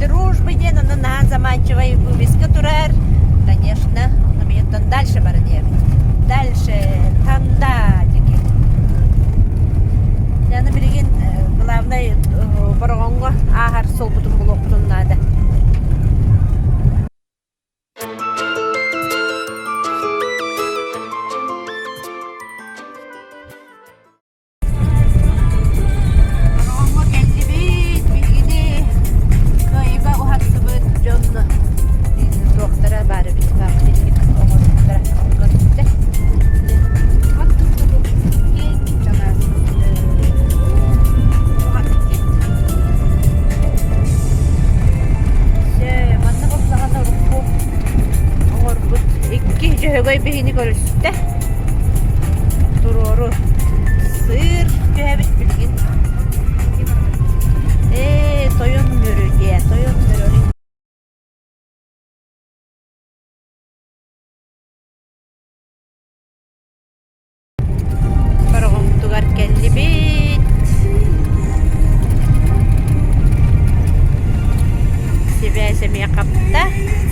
Дружбы диэн онно наһаа заманчивай вывеска турар. Конечно, онно миэттэн дальше баран иһэбит. Дальше Танда диэки. Аны билигин главный Бороҕоҥҥо ааһар суолбутун булуохпутун наада. Бороҕоҥҥо кэллибит, биһигини Кыайыыга уһансыбыт дьон туохтара баар эбит, памятник оҥорбуттара көрбүттэр. Манна буллаҕына урукку оҥорбут икки дьөһөгөй биһини көрүстэ. Туруору сыыр түһэбит билигин. Ээ, тойон Мүрү диэ, тойон Мүрү. Бороҕоммутугар кэллибит. Сибээс эмиэ хапта.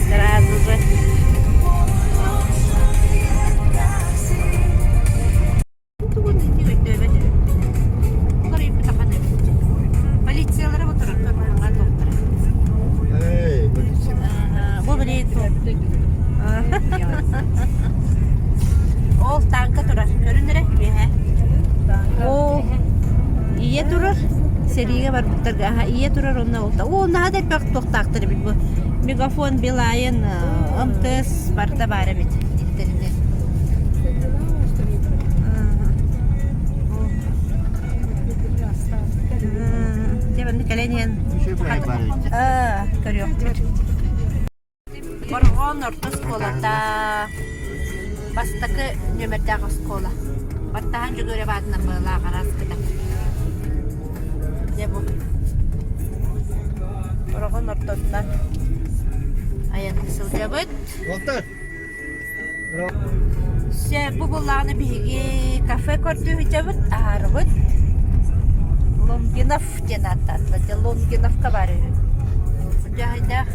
Сразу же. Тугун ити өйдөөбөт эбиппин. Уларыйбытахан эбит. Полициялара утарыттан туохтара. Эй, полиция. Бу били Ол тааҥка турар. Көрүн эрэ үөһэ. Оо, ийэ турар. Сэриигэ барбыттарга аха ийэ турар онно ол Оо, наһаа да элбэх туохтаахтар эбит бу. Мегафон, Билайн, МТС барыта баар эбит интернет. Дьэ, манна кэлэн иһэн көрүөхпүт. Борҕон орто оскуолата бастакы нүөмэрдээх оскуола. Баттаһан Дьөгүөрэп аатынан быалаах араас-кыта. Дьэ бу Бороҕон ортотунан айанныы сылдьабыт. Дьэ, бу буоллаҕына биһиги кафе көрдүү сылдьабыт, аһаарыбыт. Лонгинов диэн ааттаатылар. Дьэ, Лонгиновка баар үһү. Дьаһайдаах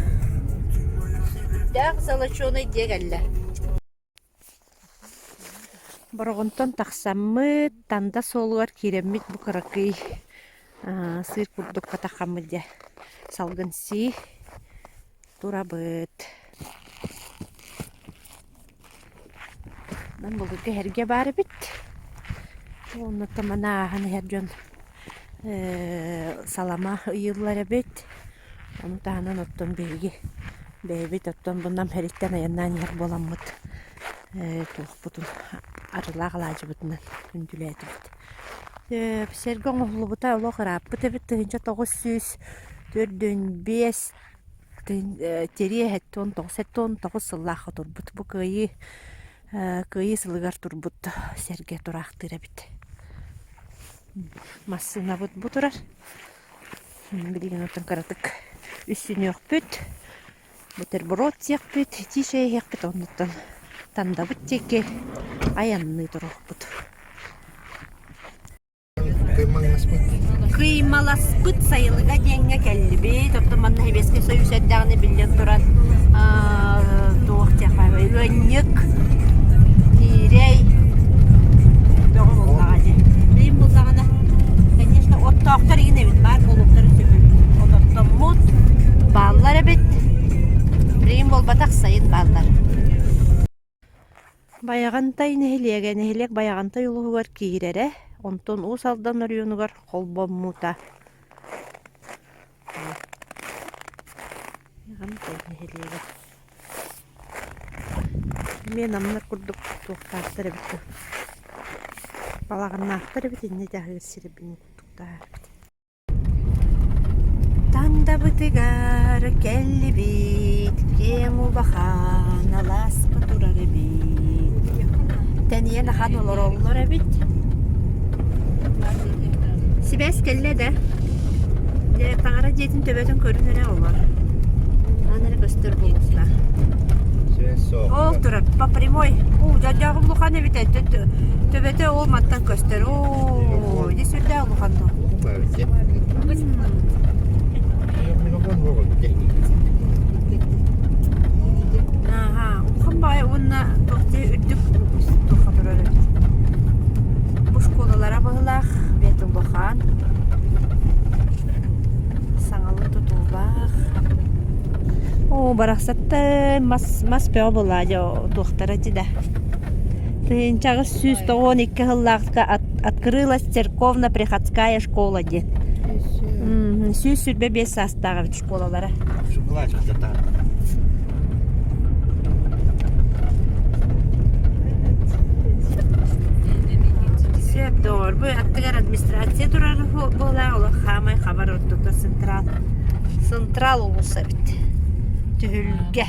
сүрдээх золоченый дьиэ кэллэ. Бороҕонтон тахсаммыт, Танда суолугар киирэммит бу кыракый сыыр курдук хатаххаммыт дьэ салгын сии турабыт. Онон былыргы эһэргэ баар эбит. Оннуттан маны ааһан иһэр дьон салама ыйыыллар эбит. Ону таһынан оттон биһиги бэйэбит оттон бу Нам һириттэн айаннаан иһэр буоламмыт туохпутун арыылаах алаадьыбытынан күндүлээтибит. Сэргэ оҥоһуллубута олох ырааппыт эбит 1945 Тириэ 79 79 сыллаахха турбут. Бу Кыайыы Кыайыы сылыгар турбут сэргэ тураахтыыр эбит. Массыынабыт бу турар. Билигин оттон кыратык үссүнүөхпүт, бутерброд сиэхпит, итии чэй иһиэхпит, оннуттан Тандабыт диэки айанныы туруохпут. Кыймаласпыт сайылыга диэҥҥэ кэллибит. Оттон манна Сэбиэскэй Союз эрдэҕинэ биллэн туран туох диэххэ ыанньык, ньиирэй бөҕө буоллаҕа дии. Билим буоллаҕына, конечно, оттоохтор игин эбит, баар буолуохтарын сөп эбит. Ототтоммут бааллар эбит. Билигин буолбатах, сайын бааллар. Байаҕантай нэһилиэгэ нэһилиэк Байаҕантай улууһугар киирэрэ, онтон Уус Алдан оройуонугар холбоммута. Байаҕантай нэһилиэгэ Эмиэ намнар курдук туохтаахтар эбит дуу, балаҕаннаахтар эбит инньэ дьаһыыр сирбин курдуктаах эбит Тандабытыгар кэллибит, киэҥ улахан алааска турар эбит. Тэнийэн ахан олороллор эбит. Сибээс кэллэ да? Дьэ, таҥара дьиэтин төбөтүн көрүн эрэ олор. Аан эрэ көстөр буолуохтаах. Ол турар, по прямой. Уу, дьадьааҕым улахан эбит төбөтө ол мантан көстөр. Оо, ити сүрдээх улахан дуу. Оо, барахсаттан мас мас бөҕө буоллаҕа дьэ туохтара ити да. 1892 сыллаахха открылась церковно-приходская школа диэн. 125 саастаах эбит школалара. Сөп доҕор, бу аттыгар администрация турар буолаах, олох хаамай хабар ордука централ. Централ улуус эбит. Түһүлгэ.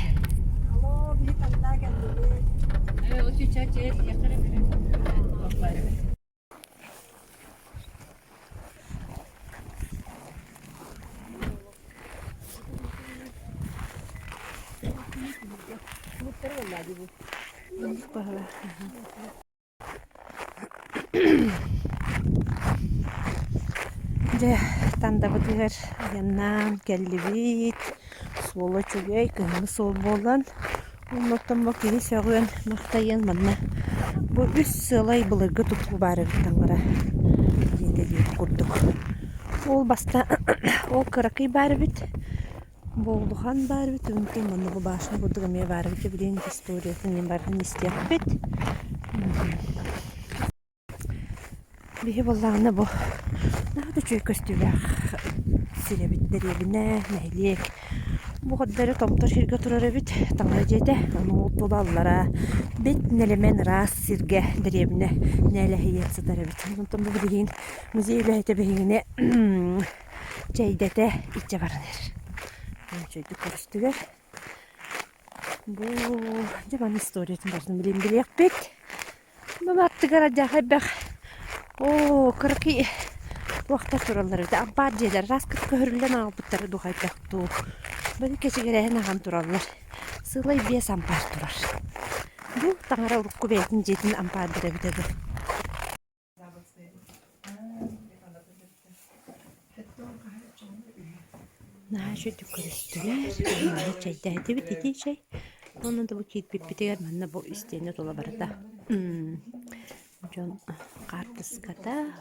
Дьэ, Тандабытыгар айаннаан кэллибит. Суола үчүгэй, кыһыҥҥы суол буолан, оннуттан бу киһи сөҕүөн, махтайыан манна бу үс сыалай былыргы тутуу баар эбит таҥара дьиэтэ диэбит курдук. Ол баста ол кыракый баар эбит, Буолухан баар эбит, онтон манна бу башня курдук эмиэ баар эбит, билигин историятын барытын истиэхпит. Биһи буоллаҕына бу наһаа да үчүгэй көстүүлээх сир эбит, дэриэбинэ, нэһилиэк. Бу хардары томтор сиргэ турар эбит, таҥара дьиэтэ, ону ол тула аллараа бэт нэлэмэн ыраас сиргэ дэриэбинэ нээлэһийэн сытар эбит. Онтон бу билигин музей үлэһитэ биһигини чэйдэтэ илдьэ баран иһэр. Үчүгэйдик көрүстүлэр. Бу дьэ маны историятын барытын билин билиэхпит. Мама аттыгар адьаха элбэх оо кыракый туохтар тураллар эбит ампаар дьиэлэр раз көһөрүллэн аҕалбыттара дуу хайдах дуу бары кэчигирэһэн ахан тураллар сыалай биэс ампаар турар бу таҥара урукку бэйэтин дьиэтин ампаардара эбитэ дуу Наһаа үчүгэй көрүстүлэр, манна чэйдээтибит итии чэй. Онно да бу киирбиппитигэр манна бу истиэнэ тула барыта дьон хаартыската,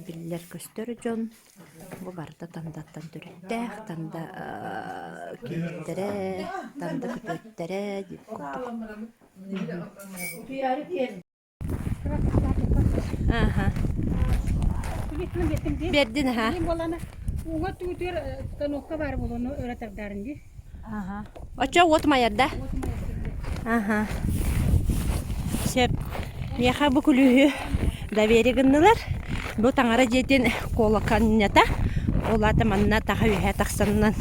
биллэр-көстөр дьон бу барыта Тандаттан төрүттээх, Танда киһиттэрэ, Танда күтүөттэрэ диэн курдук. Аха. Бердин аха. Уҥа түүтүөр станокка баар буолуону өрө тардарын дии. Аха. Оччо уот умайарда. Аха. Сөп. Миэхэ бу күлүүһү доверие гыннылар. Бу таҥара дьиэтин куолаканньата. Ол аата манна таха үөһэ тахсанынан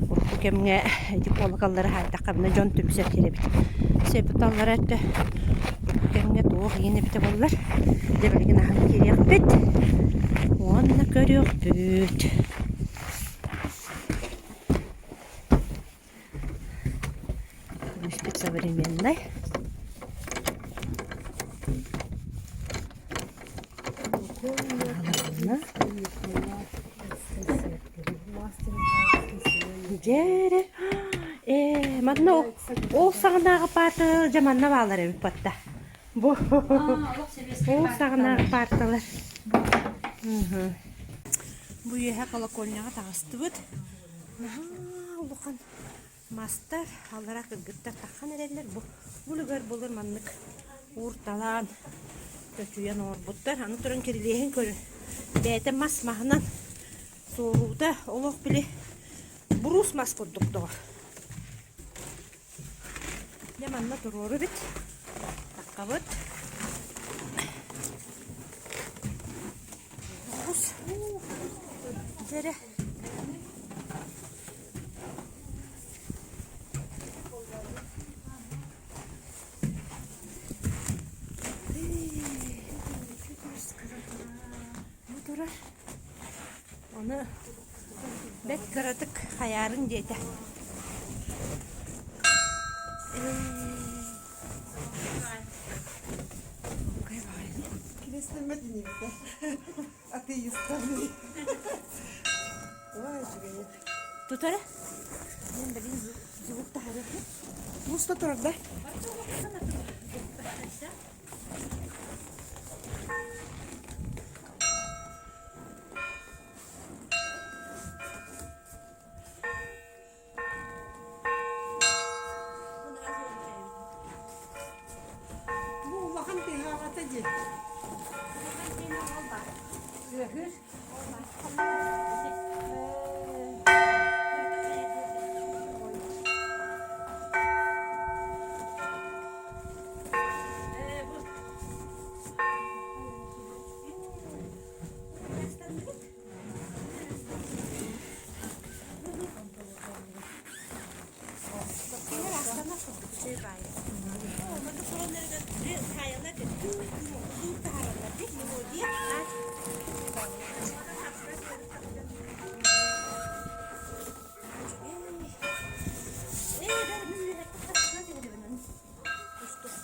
урукку кэмҥэ ити куолакаллары хаайтаххабына дьон түмсэр сир эбит. Сөп таллара өттө урукку кэмҥэ туох иин эбитэ буоллар. Дьэ билигин аһан киириэхпит уонна көрүөхпүт. Күлүүспүт современнай. Дьээрэ ээ манна ол саҕанааҕы паарталар дьэ манна бааллар эбит батта бу ол саҕанааҕы паарталар бу үөһэ колокольняҕа таҕыстыбыт наһаа улахан Мастар, аллара кыргыттар таххан эрэллэр. Бу үлүгэр былыр маннык уурталаан, чочуйан оҥорбуттар. Аны туран кирилиэһин көрүн. Бэйэтэ мас маһынан суоруута олох били буруус мас курдук доҕор. Дьэ манна туруору эбит. Таххабыт. Оҕус. Дьэрэ. Бу турар. Ону бэрт кыратык хайаарын диэтэ. Атеистарный. Ой, үчүгэй. Тутара? Мен билин звук таһарыахпын. Муста турар да?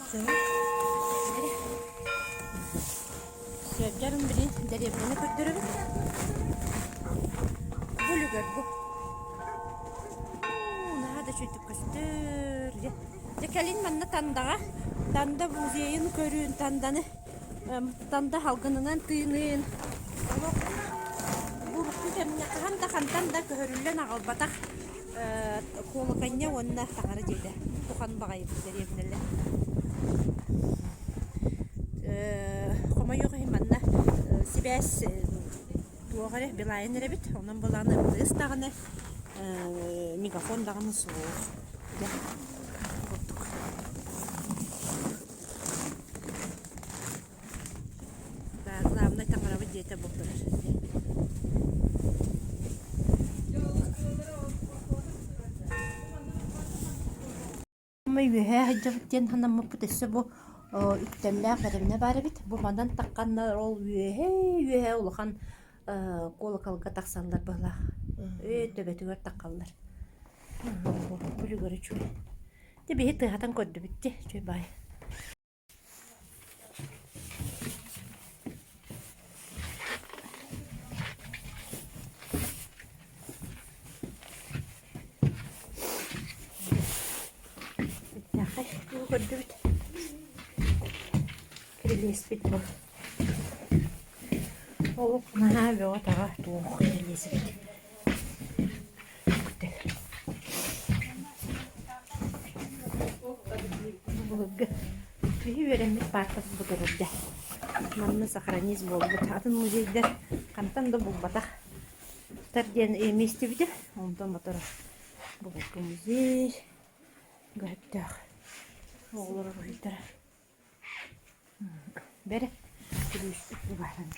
Сөбдөрүн билин дэриэбинэни көрдөрөбүн. Бу үлүгэр бу. Наһаа да үчүгдүк көстөр. Дьэ кэлин манна Тандаҕа Танда музейын көрүүн, Танданы Танда салгынынан тыыныын олох урукку кэмҥэ хаһан да хантан да көһөрүллэн аҕалбатах Куолаканньа уонна Таҥара дьиэтэ улахан баҕайыбыт дэриэбинэлэр. Хомойуох иһин манна сибээс туох эрэ Билайн эрэбит, онон былааны МТС даҕаны, Мегафон даҕаны суох. Дьэ, курдук. Главнай таҥарабыт дьиэтэ буолтурар. Үөһээ сылдьабыт диэн санаммыппыт өссө бу үктэллээх бэрэбинэ баар эбит. Бу манан тахханнар ол үөһээ-үөһээ улахан куолакалга тахсаллар быһыылаах. Ээ төбөтүгэр таххаллар. Күлүгэр үчүгэй. Дьэ биһи тыаһатан көрдүбүт дии, үчүгэй баай. Бэртээхэй тугу көрдүбүт? Кирилиэспит бу. Олох наһаа бөҕө-таҕа туох кирилиэс эбит. Былыргы киһи үөрэммит паартабыт бу турар Манна сохранить буолбут. Атын музейдар хантан да булбатах тар диэн эмиэ истибитим. Онтон мотор былыргы музей көһөттөөх оҕолор уруһуйдара. Бэрэ күлүүспүт бу баарын.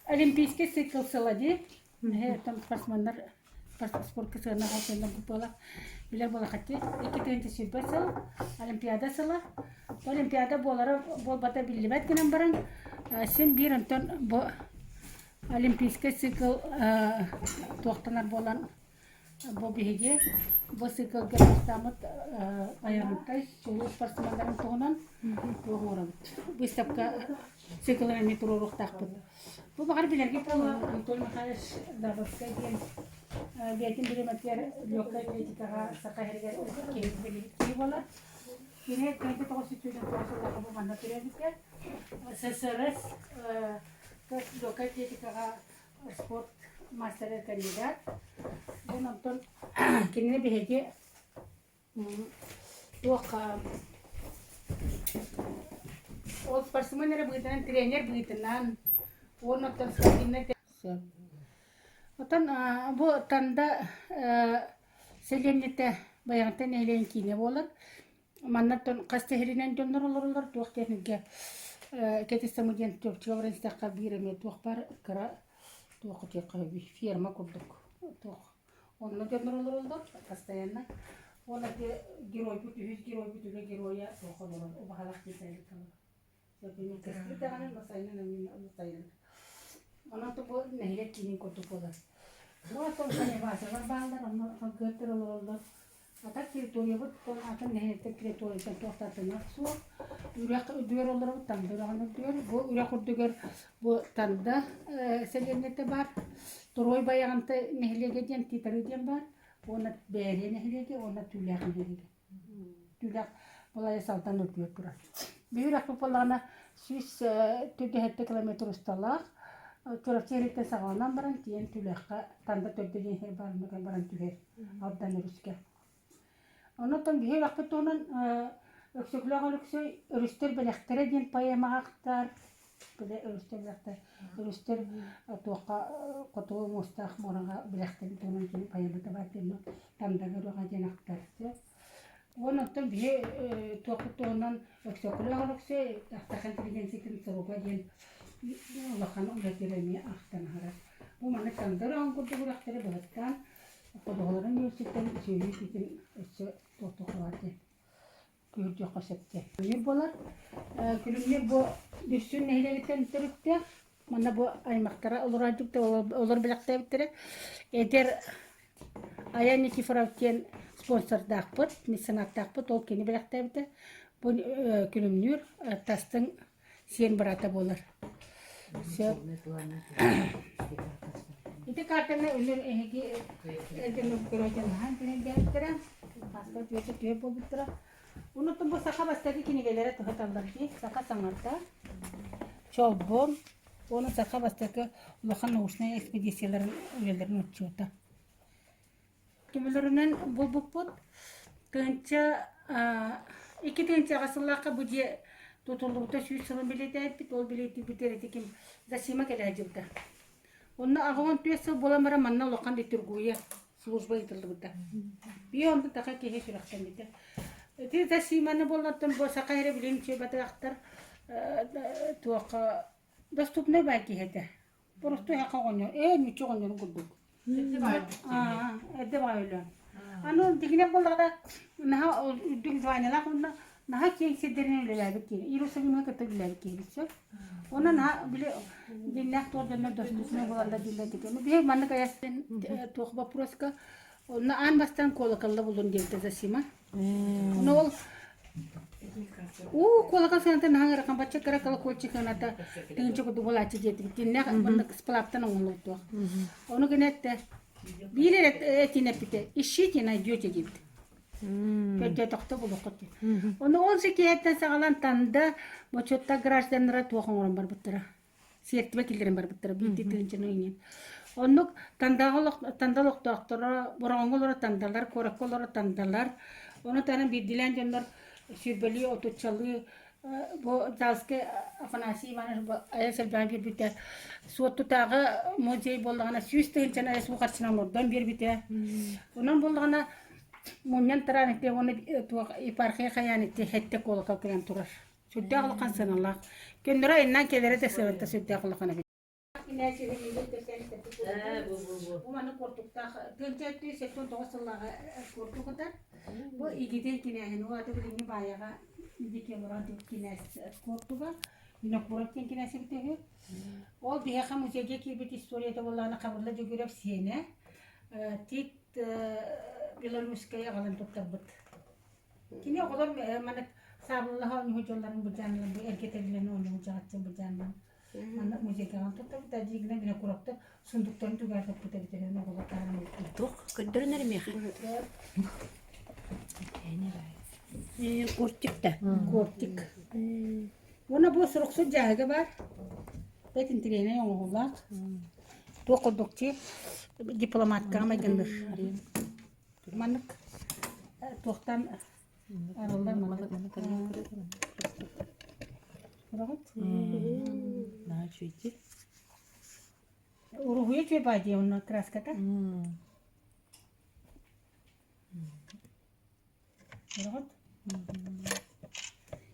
Олимпийский цикл сыла дии. Там спортсменнар спортка сыана халтыаннар буола билэр буолахатти 2 сүүрбэ сыл Олимпиада сыла. Олимпиада буолара буолбата биллибэт гынан баран син биир онтон бу Олимпийский цикл туохтанар буолан Бу биһиги бу циклга бастааммыт Байаҕантай чулуу спортсменнарын туһунан туох оҥоробут. Выставка циклын эмиэ туруоруохтаахпыт. Бу баҕар билэргит буолуо Анатолий Михайлович Заборскай диэн бэйэтин бириэмэтигэр легкай атлетикаҕа Саха сиригэр киһи билибит киһи буолар. Кини 1909 сыллаахха бу манна төрөөбүтэ. ССРС легкай атлетикаҕа спорт мастера кандидат. Бу онтон кинини биһиги туох ол спортсмен эрэ быһыытынан тренер быһыытынан уонна оттон спортивнай сөп. Оттон бу Танда сэлиэнньэтэ Байаҕантай нэһилиэгин киинэ буолар. Манна оттон хас да сиринэн дьоннор олороллор, туох диэн Кэтиссамы диэн чопчуга баран истэххэ биир эмиэ туох баар кыра туох диэххэ ферма курдук туох онно дьоннор олороллор постоянно уонна ити геройбут үһүс геройбут үлэ геройа туох олорор убаһалаах диэн сайылыкка олорор көстүбүт даҕаны сайынын сайылык онон бу нэһилиэк киинин курдук буолар бу оттон коневасалар бааллар онно салгыаттар олороллор Ата территориябыт атын нэһилиэктэр территорияттан туох да атына суох. Үрэх үрдүгэр олоробут, Танда үрэҕин үрдүгэр. Бу үрэх үрдүгэр бу Танда сэлиэнньэтэ баар. Туруой Байаҕантай нэһилиэгэ диэн Титары диэн баар. Уонна Бээрийэ нэһилиэгэ уонна Түүлээх нэһилиэгэ. Түүлээх былайа Салтан үрдүгэр турар. Биһи үрэхпит буоллаҕына 147 километр усталаах. Чурапчы эриттэн саҕаланан баран тиийэн Түүлээххэ Танда төрдө диэн сир баар баран түһэр. Алдан өрүскэ. Онон биһи үрэхпит туһунан Өксөкүлээх Өлөксөй «Өрүстэр бэлэхтэрэ» диэн поэмаҕа ахтар. Бile өрүстэр бэлэхтэр өрүстэр туохха хотугу муустаах муораҕа бэлэхтэрин туһунан кини поэмата баар диэн Тандага үрэҕэ диэн ахтар. Уонна оттон биһи туохпут туһунан Өксөкүлээх Өлөксөй Саха интеллигенциятын суруга диэн улахан үлэтигэр эмиэ ахтан аһарар. Бу маннык Танда үрэҕин курдук үрэхтэри быһыттаан Ходуһаларын үөрсүттэн сүөһү иитиитин өссө туохтуохха диэн күһүрдүөххэ сөп диэн. Күлүмнүүр буолар. Күлүмнүүр бу Дүссүн нэһилиэгиттэн төрүттээх. Манна бу аймахтара олорооччуктар олор бэлэхтээбиттэрэ. Эдэр Аян Никифоров диэн спонсордаахпыт, меценаттаахпыт, ол кини бэлэхтээбитэ. Бу Күлүмнүүр тастыҥ сиэн быраата буолар. Сөп. Ити картаны үнүр эһиги эргин көрөтөн хаан түһэргээбиттэрэ. Паспорт үөтэ түһэр буолбуттара. Онуттан бу саха бастакы кинигэлэрэ туһаталлар дии. Саха саҥарда, Чолбон уонна саха бастакы улахан научнай экспедицияларын үлэлэрин отчуота. Түмүлэринэн булбуппут. Тыһыынча 2000 сыллаахха бу дьиэ тутуллубута 100 сылын бэлиэтээбиппит. Ол бэлиэтиирбит эрэ ким Засима кэлэ сылдьыбыта. Онно 84 сыл буолан баран манна улахан литургия служба ыытыллыбыта. Биир онтон така киһи сүрэхтэммитэ. Ити Засиманы буоллартан бу саха эрэ билин чуйбатахтар туохха доступный бай киһи этэ. Боростуой саха оҕонньор, ээ ньучча оҕонньорун курдук. Эрдэ баҕайы өлөөн. Аны дигинэн буоллаҕына наһаа үрдүк званиелаах уонна наһаа киэҥ сирдэринэн үлэлээбит киһи. Иерусалимҥа кытта үлэлээбит киһи сөп. Онон наһаа били дьиҥнээх туох дьоннор доступнай буолаллар дииллэр этэ. Ну биһиги маннык айастын туох вопроска онно аан бастаан колоколла булун диэбитэ Засима. Ону ол уу куолака сыаната наһаа ыарахан бачча кыра колокольчик сыаната тыһыынча курдук буолааччы диэтибит. Тиннээх маннык сплавтан оҥоһуллубуттуох. Ону гына эттэ биир эрэ этин эппитэ ищите найдете диэбит. Көрдөөтөхтө булуоххут диэн. Ону ол же киэһэттэн саҕалаан Танда бочуоттаах гражданнара туох оҥорон барбыттара. сиэртибэ киллэрэн барбыттара биирдии тыһыынчаны иҥин. Оннук Тандаҕа олох Танда олохтоохторо, Бороҕоҥҥо олоро Тандалар, куоракка олоро Тандалар. Ону таһынан биирдиилээн дьоннор сүүрбэлии, отуччалыы бу Залскай Афанасий Иванович бу айан сэлбэҕин биэрбитэ. Суоттутааҕы музей буоллаҕына 100 тыһыынчаны айа суу харчынан олордон биэрбитэ. Онон буоллаҕына мунньан тараан ити уонна туох епархия хайаан ити хэттэ куолакал кэлэн турар. Сүрдээх улахан сыаналаах. Көннөрү айаннаан кэлэрэ да сыаната сүрдээх улахан эбит. Бу маны куортуктаах 1979 сыллааҕы куортук ытар. Бу Игидэй кинээһин ол аты билиҥҥи Баайаҕа диэки олорон кинээс куортуга Винокуров диэн кинээс эбитэ үһү. Ол биһиэхэ музейга киирбит историята буоллаҕына Хабырла Дьөгүөрэп сиэнэ Тит Белорусскай аҕалан туттарбыт. Кини оҕолор маннык саабыллаһа оонньуу дьоллорун былдьааннар бу эргэ тэрилэн оонньуу дьаҕаччын былдьааннар манна музейгаҕа туттабыт дьиигинэн бile кураптар сундуктарын түгээр туппут эбит эбэн оҕолор таһынан Туох көрдөрөн эрэ миэхэ. Куртик да. Кортик. Уонна бу суруксут дьааһыга баар. Бэт интириэнэй оҥоһуулаах. Туох курдук чи дипломаткаҕа майгынныыр. Маннык туохтан арыллар маннык Ураҕыт? Наһаа үчүгэйдик. Уруһуйа үчүгэй баа дии онно краската. Ураҕыт?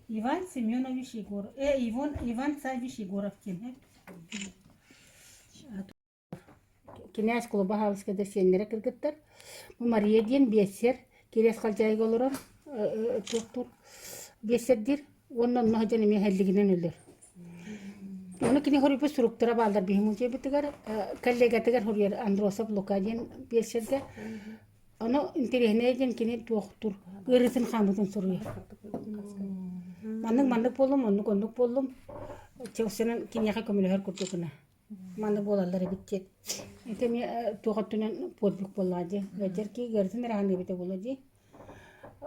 Иван Семенович Егоров, э, Иван, Иван Саввич Егоров диэн, Кинээс кулуба хаалыска да сиэннэрэ кыргыттар. Бу Мария диэн биэссэр Кириэс Халдьаайыга олорор туохтуур биэссэрдиир уонна онно сылдьан эмиэ һэллигинэн өлөр. Ону кини хоруйбут суруктара бааллар биһи музейбытыгар коллегатыгар хоруйар Андросов Лука диэн биэссэргэ. Ону интэриэһинэй диэн кини туохтуур ыарыытын хаамыытын суруйар. Маннык маннык буоллум, оннук оннук буоллум. Чэусенан киниэхэ көмөлөһөр курдук гына. Маннык буолаллар эбит диэн. Ити эмиэ туох өттүнэн подвиг буоллаҕа дии. Ыалдьар киһи ыарытын эрэ аһыныа эбитэ буолуо дии.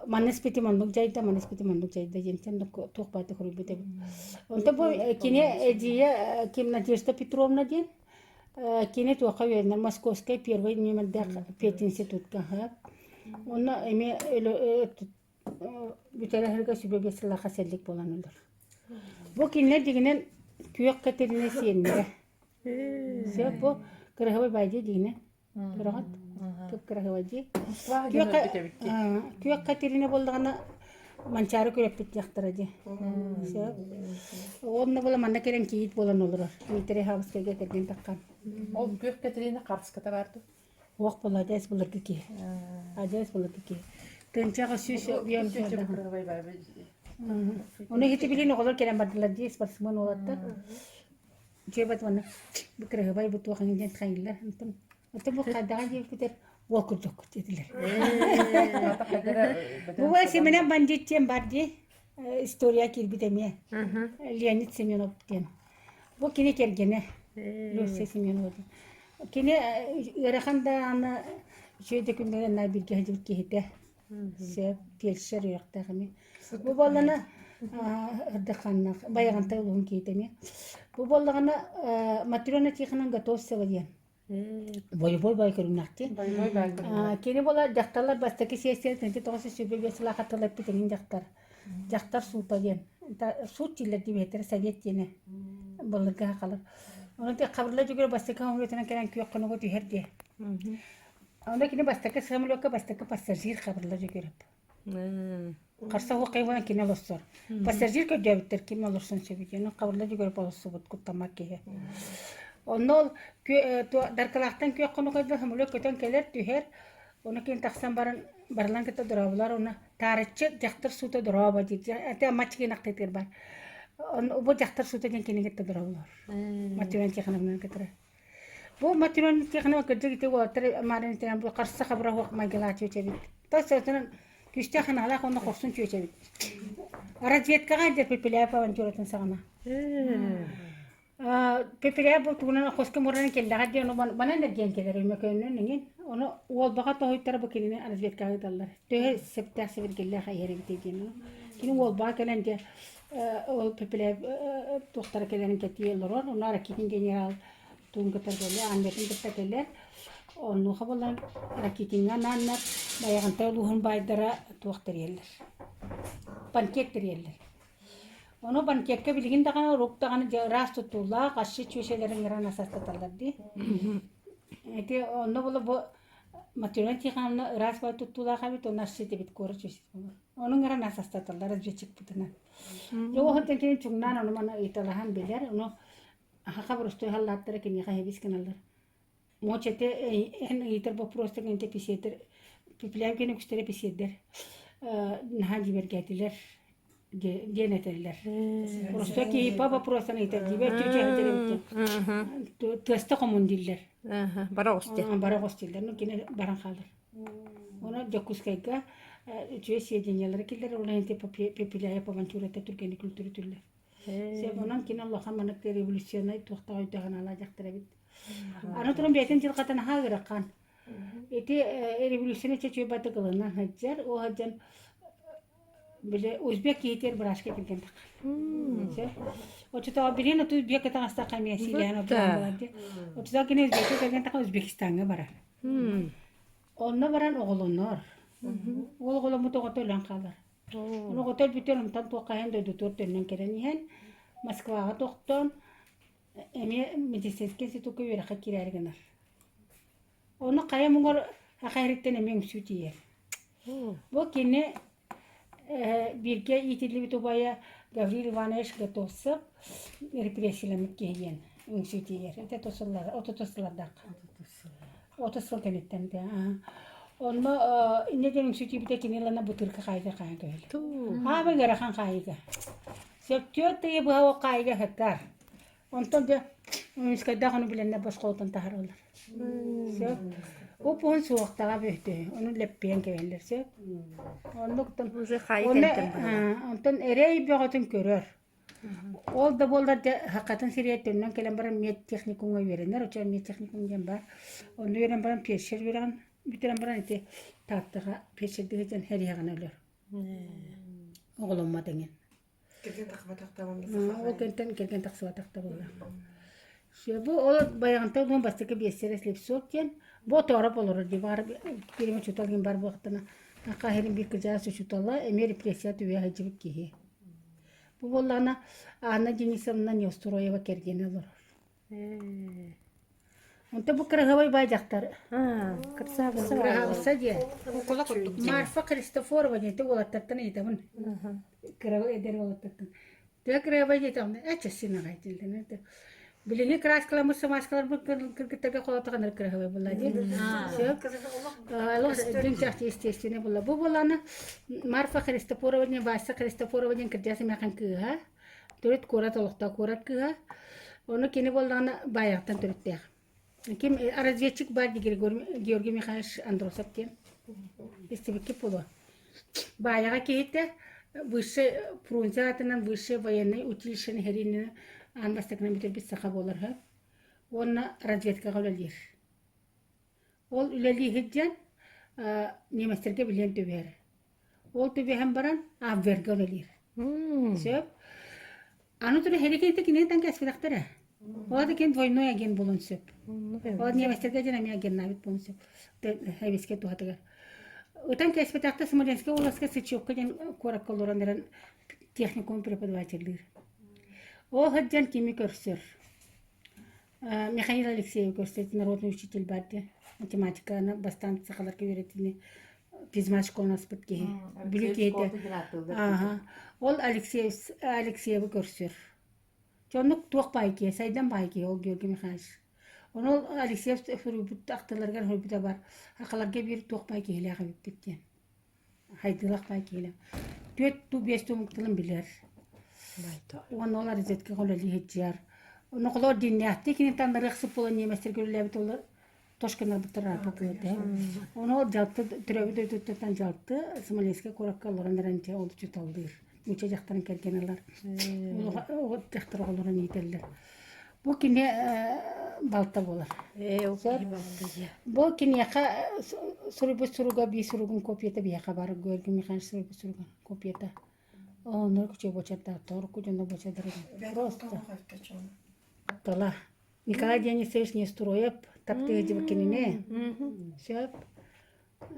Манна испитим оннук дьайда, манна испитим оннук дьайда диэн туох баайда хоруйбут эбит. Онтон бу кини эдьиийэ ким Надежда Петровна диэн кини туохха үөрэнэр Московскай первый нүөмэрдээх пединститутка Онно эмиэ бүтэрэ сүбэ биэс сыллаахха сэллик буолан өлөр. Бу кинилэр дьиҥинэн күөх Катерина сиэннэрэ. Сөп бу кыраһыбай баайдыы дьиҥинэн. Көрөҕүт? Кып кыраһыбай дии. Күөх Катерина буоллаҕына Манчаары күрэппит диэхтэрэ дии. Сөп. Онно буола манна кэлэн кийиит буолан олорор. Дмитрий Хабыскайга кэргэн таххан. Ол күөх Катерина хартыската баар дуо? Уох буолла адьас былыргы киһи. Адьас былыргы киһи. Тыынчаҕа сүүс биэн Ону иһити билин оҕолор кэлэн бардылар дии спортсмен уолаттар. Дьиэбэт уонна бу кыраһыбай бу туох диэн хайыллар. Онтон Оттон бу хайдаҕа диэбитигэр уол курдук диэтилэр. Бу Симэнэ бандит диэн бар дии. история киирбит эмиэ. Леонид Семенов диэн. Бу кини кэргэнэ Люция Семенова диэн. Кини ыарахан да аны үчүгэй да күннэрин наар бииргэ сылдьыбыт киһитэ. Сөп, фельдшер үөрэхтээх эмиэ. Бу буоллаҕына Ырдыхханнаах, Байаҕантай улууһун киһитэ эмиэ. Бу буоллаҕына Матрена Тихоновна Готовцева диэн. Бойобуой бай көрүҥнэхтии. Бойобуой бай көрүҥнээх. Кини буола дьахталлар бастакы сессия 1925 сылаах хатталаппыт эҥин дьахтар. Дьахтар суута диэн. Суут дииллэр диэбиттэрэ совет диэни былыргы сахалар. Онон Хабырла Дьөгүөр бастакы самолетунан кэлэн күөх хонуга түһэр диэ. Онно кини бастакы самолекка бастакы пассажир Хабырла Дьөгүөрэп. Харса суох хайван кини олорсор. Пассажир көрдөөбүттэр ким олорсон сөбүй диэн. Хабырла Дьөгүөрэп олорсубут куттаммат киһи. Онно ол Даркылаахтан күөх хонуга самолет көтөн кэлэр, түһэр. Ону кини тахсан баран барылан кытта дорообулар уонна таарыччы дьахтар суута дорообо диир. Ати аммаччыгын ахтыытыгар бар. Онно бу дьахтар суута диэн кинини кытта дорооболор. Матрена Тихоновнаны кытары. Бу Матрена Тихонова кырдьык ити уолаттар Марина Тихоновна бу харса хабыра суох майгылаах чүөчэ эбит. Тас сытынан күстээх ханаалаах уонна хорсун чүөчэ эбит. Разведкаҕа дьэ Пепеляев авантюратын саҕана. Петря бу тугунан хоско муран кэллэҕэ диэн манан эргийэн кэлэр Өймөкөөнүнэн эҥин. Ону Уолбаҕа тоһуйтара бу кинини разведкаҕа ыыталлар. Төһө сөптөөх сэбиргэллээх иһэр эбитий диэн. Кини Уолбаҕа кэлэн дьэ ол Пепеляев туохтара кэлэрин кэтии олорор. Ону Ракитин генерал туун кытта кэлэр, Аннетын кытта кэлэр. Онуоха буолан Ракитиҥҥа анааннар Байаҕантай улууһун баайдара туох тэрийэллэр. Банкет тэрийэллэр. Ону банкекка билигин даҕаны урук даҕаны дьэ ыраас тутуулаах асчыт чүөчэлэрин ыҥыран ас астаталлар дии. Ити онно була бу Матрена Тихоновна ыраас бай туттуулаах эбит, уонна асчыт эбит куорат чүөчэтэ буолар. Ону ыҥыран ас астаталлар разведчикпытынан. Дьэ ол иһин кини чуҥнаан ону маны ыйыталаһан билэр, ону аһаха боростуой халлааттара киниэхэ эһэбис гыналлар. Муоча ити эн ыйытар боппуруостаргын ити эписиэтэр Пепелянкин үгүстэрэ эписиэрдэр наһаа дьиибэргээтилэр диэн этэллэр. Просто киһи по вопросам ыйытар дьиибэр түөчэ тыаста хомун дииллэр. Бара оҕус диэн. Бара оҕус дииллэр. Ну кини баран хаалар. Оны Дьокуускайга үчүгэй сведениялары киллэрэр, ол иһин Пепеляев авантюрата түргэнник үлтүрүтүллэр. Сөп, онон кини улахан маннык революционнай туохтаах өйдөөх-санаалаах дьахтар эбит. Аны туран бэйэтин дьылҕата наһаа ыарахан. Ити революцияны чөчүй баты ылынан сылдьар, ол сылдьан били узбек киһитигэр бырааска килгэн таххар. Оччотоҕо билин оту узбек таҥастаах эмиэ сиилээн отуан буолар дии. Оччотоҕо кини узбекка кэлгэн таххан Узбекистаҥҥа барар. Онно баран оҕолонор. Ол оҕоломмут оҕото өлөн хаалар. Ону оҕото өлбүтүгэр онтон туоххайан дойдутугар төннөн кэлэн иһэн Москваҕа тохтоон эмиэ медицинскэй институкка үөрэххэ киирээри гынар. Ону хайа муҥар аха иһиттэн эмиэ үҥсүү тиийэр. Бу кини бииргэ иитиллибит убайа Гаврил Иванович Готовцев репрессияламмыт киһи диэн үҥсүү тиийэр. Это 30 сыллардаах. 30 сыл кэнниттэн да. Онно инньэ диэн үҥсүү тиийбитэ кини ылана бутырка хаайыга хаайан көһөллөр. Аабай ыарахан хаайыга. Сөптүөр тыйы быһа ол хаайыга сытар. Онтон дьэ Уйускайдаах ону билэннэр босхолотон таһаараллар. Сөп. Уп-уһун суохтаҕа бүһүтү. Ону лэппиэн кэбиһэллэр сөп. Оннуктан Уже хаайы Онно кэнтэн быһалар. онтон эрэй бөҕөтүн көрөр. Ол да буоллар дьэ хаххатын сиригэр төннөн кэлэн баран медтехникумҥа үөрэнэр. Оччоҕо медтехникум диэн баар. Онно үөрэн баран фельдшер үөрэҕин бүтэрэн баран ити Тааттаҕа фельдшердии сылдьан эриэхэҕинэ өлөр. Оҕоломмот эҥин. Кэргэн тахсыбатах да Ол кэнтэн кэргэн тахсыбатах да буолла. Бу ол Байаҕантай улуун бастакы биэссэрэ Слепцов диэн бу отоороп олорор дии баар биирим учуутал гин бар буолтана хаһырын биир кырдьаҕас учуутала эмиэ репрессия түбэһэ сылдьыбыт киһи. Бу буоллаҕына Анна Денисовна Неустроева кэргэнэ олорор. Онто бу кыраһыабай баай дьахтар. Кырсаабысса Кыраһаабысса диэн. Кукула курдук. Марфа Христофорова диэн уолаттартан ыйытабын. Кыра эдэр уолаттартан. Төһө кыраһыабай диэтэҕинэ, ээ чэссин аҕай дииллэр. Билиҥҥи краскаламмыт самааскаларбыт кыргыттарга холоотоҕунар кыраһыабай буолла дии. Сөп. Олох дьиҥ чахчы естественный буолла. Бу буоллаҕына Марфа Христофорова диэн Вася Христофорова диэн кырдьаҕас эмээхин кыыһа. Төрүт куорат олохтоох куорат кыыһа. Ону кини буоллаҕына Баайаҕаттан төрүттээх. Ким разведчик баар дии Георгий Михайлович Андросов диэн. Истибиккит буолуо. Баайаҕа киһитэ. Высшее Фрунзе аатынан высшее военнай училищены сэриинэн аан бастакынан бүтэрбит саха буолар үһү. Уонна разведкаҕа үлэлиир. Ол үлэлии сылдьан немецтэргэ билиэн түбэһэр. Ол түбэһэн баран Абверга үлэлиир. Сөп. Аны туран Херикейте киниттэн кэспэтэхтэрэ. Ол да кин двойной агент буолуон сөп. Ол немецтергэ дьэн эмиэ агеннаабыт буолуон сөп. Хэбискэ туһатыгар. Ытан кэспэтэхтэ Смоленскай областка Сычевка диэн куоракка олорон эрэн техникум преподавателлиир. Ол сылдьан кими көрсөр? Михаил Алексеев көрсөт народный учитель бар дии. Математиканы бастаан сахаларга үөрэтиини физмат школаны аспыт киһи. Бүлүү киһитэ. Ааха. Ол Алексеев Алексеевы көрсөр. Дьоннук туох баай киһи, сайдан баай киһи ол Георгий Михайлович. Ону ол Алексеев суруйбут ахтыларыгар суруйбута бар. Сахаларга биир туох баай киһилээх эбиппит диэн. Хайдыылах баай киһилээх. Түөрт туу биэс туу тылын билэр. Уонна ол розеткаҕа үлэлии сылдьар. Онно дьиҥнээхтик кини таннарыахсыт буолан немецтэргэ үлэлээбит олор тошканарбыттар ааппыт Ону ол дьалты төрөөбүт дойдуттан дьалты Смоленскай куоракка олорон эрэн дьэ ол учууталлыыр. Нуучча дьахтарын кэргэн ылар. Оҕо дьахтар оҕолорун иитэллэр. Бу кини балта буолар. Бу киниэхэ суруйбут суруга биир суругун копията биһиэхэ бар Георгий Михайлович суруйбут суругун копията. Оннор күчө бочардааттар, урукку дьоно бочардар Просто. Тала. Николай Денисович Нестроев таптыыр дьыбы кинини. Сөп.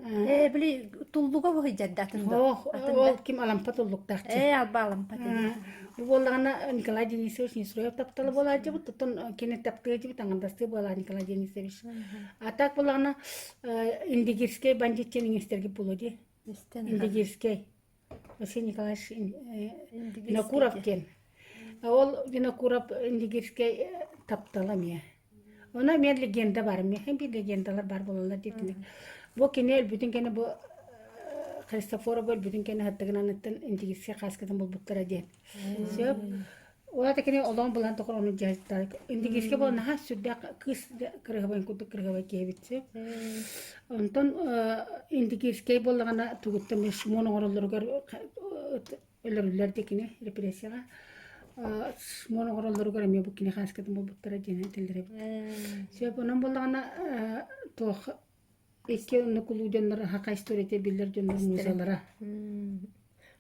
Ээ, били туллуга быһыйдьарда атын да. Ох, ол ким Алампа туллуктаах Ээ, алба Алампа Бу буоллаҕына Николай Денисович Нестроев таптала буолааччыбыт, оттон кини таптыыр таҥардастыы буолаа Николай Денисович. А так буоллаҕына Индигирскэй бандит диэн иҥэстэргит буолуо дии. Индигирскэй. Василий Николаевич Винокуров диэн. Ол Винокуров Индигирскэй таптала эмиэ. Ону эмиэ легенда бар. Миэхэ биир легендалар бар буолаллар диэтилэр. Бу кини өлбүтүн кэннэ бу Христофоров өлбүтүн кэннэ хаттыгын аныттан Индигирскэй хааскатын булбуттара диэн. Сөп. Ол ата кини олоон булан тохор ону дьаһалтар. Индигирскэй буолан наһаа сүрдээх кыыс кырыһабай курдук кырыһабай киһи сөп. Онтон Индигирскэй буоллаҕына тугуттан шмон оҥороллоругар өлөрүллэр дии кини репрессияҕа. Шмон оҥороллоругар эмиэ бу кини хааскатын булбуттара диэн этэллэр эбит. Сөп онон буоллаҕына туох икки оннук улуу дьоннор хака историята биллэр дьоннор музалара.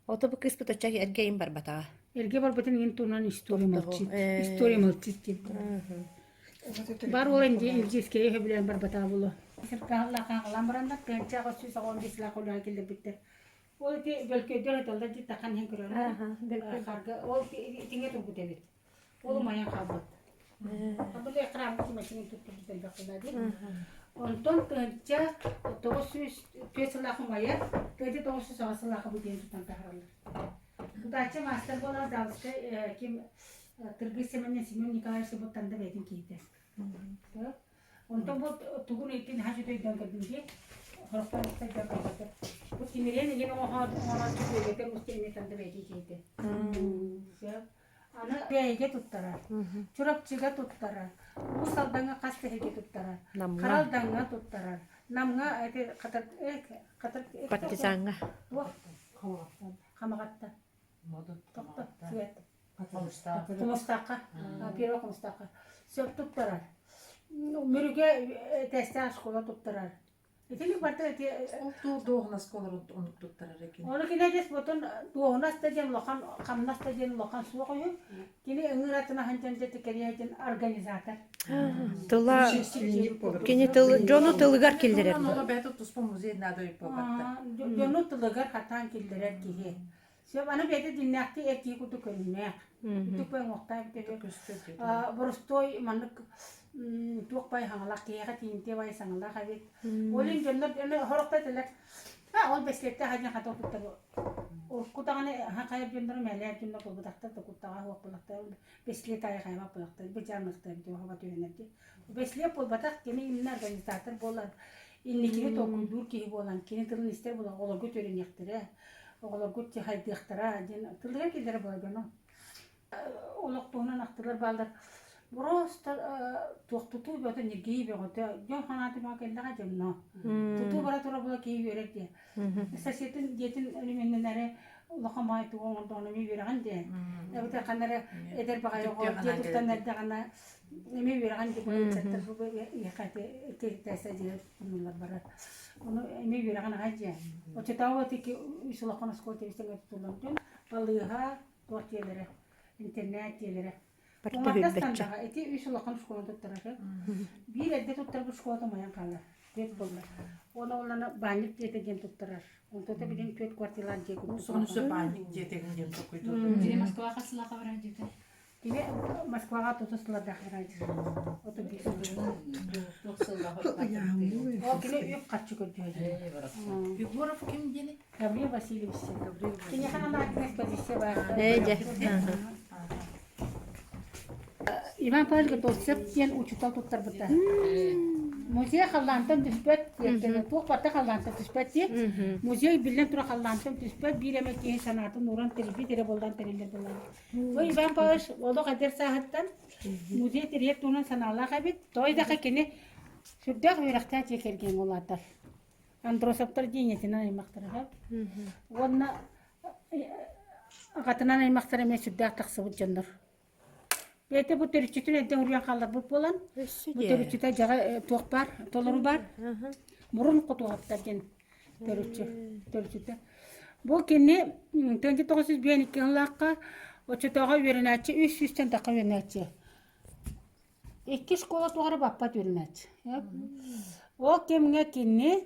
Ото бу кыыспыт оччо эргэ им барбатаҕа. Эргэ барбытын иһин туһунан история молчит. История молчит диэн. Бар ол индийскэйи сөбүлээн барбатаҕа буолуо. Сыркааллаах бараннар тыанчаах 185 лаах үлэҕэ киллэрбиттэр. Ол ити бөлкөйдөр эталлар дии тахан иһэн көрөрөр. Харга ол итиҥэ турбут эбит. Ол умайан хаалбыт. Били храммыт машина туттубут элбэх буолла Онтон тыһыынча 904 сыллаах умайар, 1908 сыллаах бу диэн тутан таһаараллар. Тутааччы маастар буолан Залскай ким Тыргыс Семенин Семен Николаевич буттанда бэйэтин киһитэ. Онтон бу тугун итин хаһан өйдөөн көрдүм дии. Хорохтон өйдөөн көрбөтөр. Бу тимириэн игин оҥоһооччу күөгэтэ мусту эмиэ танда бэйэтин киһитэ. Аны бэйэгэ туттарар, Чурапчыга туттарар, Уус Алдаҥҥа хас тэһигэ туттарар, Хара Алдаҥҥа туттарар, Намҥа эти хатар хатар Партизаҥҥа. Хамаҕатта. Тохто, свет. Хомустаахха. Первый Хомустаахха. Сөп туттарар. Мүрүгэ этээстээх школа туттарар. Итини барыта ити Ол туу дуоһунаска олорон оннук туттарар экин. Ону кини дьэс ботун дуоһунас да диэн улахан хамнас да диэн улахан суох үһү. Кини ыҥыр атына сылдьан дьэ кэриэ диэн организатор. Тыла кини тыл дьону тылыгар киллэрэр. Ону бэйэтэ туспа музей наада буолбатта. Дьону тылыгар хатаан киллэрэр киһи. Сөп аны бэйэтэ дьиннээхтии эр киһи курдук көрүҥнээх. Үрдүк бай уҥуохтаах эбитэ Боростуой маннык туох бай хаҥалаах киһиэхэ тиийимтиэ бай саҥалаах эбит. Ол иһин дьоннор хорохто этилэр ол бэстиэттээх хадьан хата куттар урукку даҕаны хайа дьоннору мээлээр дьоннор буолбатахтар да куттаҕа суох буолахтар бэстилиэт аайы хайабат буолахтар быдьаамыахтар эбит оһоба түһэнэр дии бэстилиэт буолбатах кини именно организатор буолан инникини толкуйдуур киһи буолан кини тылын истэр буолан оҕолорго үөрэниэхтэрэ оҕолоргут хайдыахтара диэн тылыгар киллэрэ буолар дьону олох туһунан ахтылар бааллар просто туох тутуу бөҕөтө ньиргийии бөҕөтө дьон санаата бөҕө кэллэҕэ дьонно тутуу бара тура була киһи үөрэр диye соседын дьиэтин өрөмүөннэнэри. Улахан баҕайы тугу оҥордоҕуна эмиэ үөрэҕин диэн. Эбэтэр ханна эрэ эдэр баҕайы оҕо дьиэ туттан эрдэҕинэ эмиэ үөрэҕин диэн ыччаттар бу ити дьиэ туттунуллар барар. Ону эмиэ үөрэҕин аҕай дьиэ. Оччотооҕу ити үс улахан оскуола тэбис-тэҥҥэ тутуллан балыыһа, туох дьиэлэрэ, интернат дьиэлэрэ. Уҥардас Тандаҕа ити үс улахан школа туттарар. Биир эрдэ туттарбыт школата умайан хаалар. Түөрт буолла. Уонна оллана баанньык дьиэтэ диэн туттарар. Онтото билин түөрт квартиралаах дьиэ курдук. Сону сөп баанньык дьиэтэ диэн токуйдуу. Кини Москваҕа хас сыллаахха барар дьиэтэ? Кини Москваҕа тото сыллардаах барар Ото биир сыл. Ол кини үп харчы көрдүө. Егоров ким диэни? Гаврил Васильевич. Киниэхэ анаатын экспозиция баар. Ээ дьэ. Иван Павлович Готовцев диэн учуутал туттарбыта. Музей халлаантан түспэт диэн туох барыта халлаантан түспэт диэн. Музей биллэн турар халлаантан түспэт биир эмэ киһи санаатын ууран тэрийбит эрэ буоллан тэриллэр буоллаҕа. Бу Иван Павлович олох эдэр сааһыттан музей тэрийэр туһунан санаалаах эбит. Тоҕо диэтэххэ кини сүрдээх үөрэхтээх дьиэ кэргэн улаатар. Андросовтар диэнэтинэн аймахтара. Уонна аҕатынан аймахтара эмиэ сүрдээх тахсыбыт дьоннор. Бэйэтэ бу төрүччүтүн эрдэ уруйан хаалларбыт буолан, бу төрүччүтэ дьаҕа туох баар, толору баар. Мурун хотуоһаптар диэн төрүччү, төрүччүтэ. Бу кини 1952 сыллаахха оччотооҕу үөрэнээччи 300-тэн тахха үөрэнээччи. Икки школа туох эрэ баппат үөрэнээччи. Ол кэмҥэ кини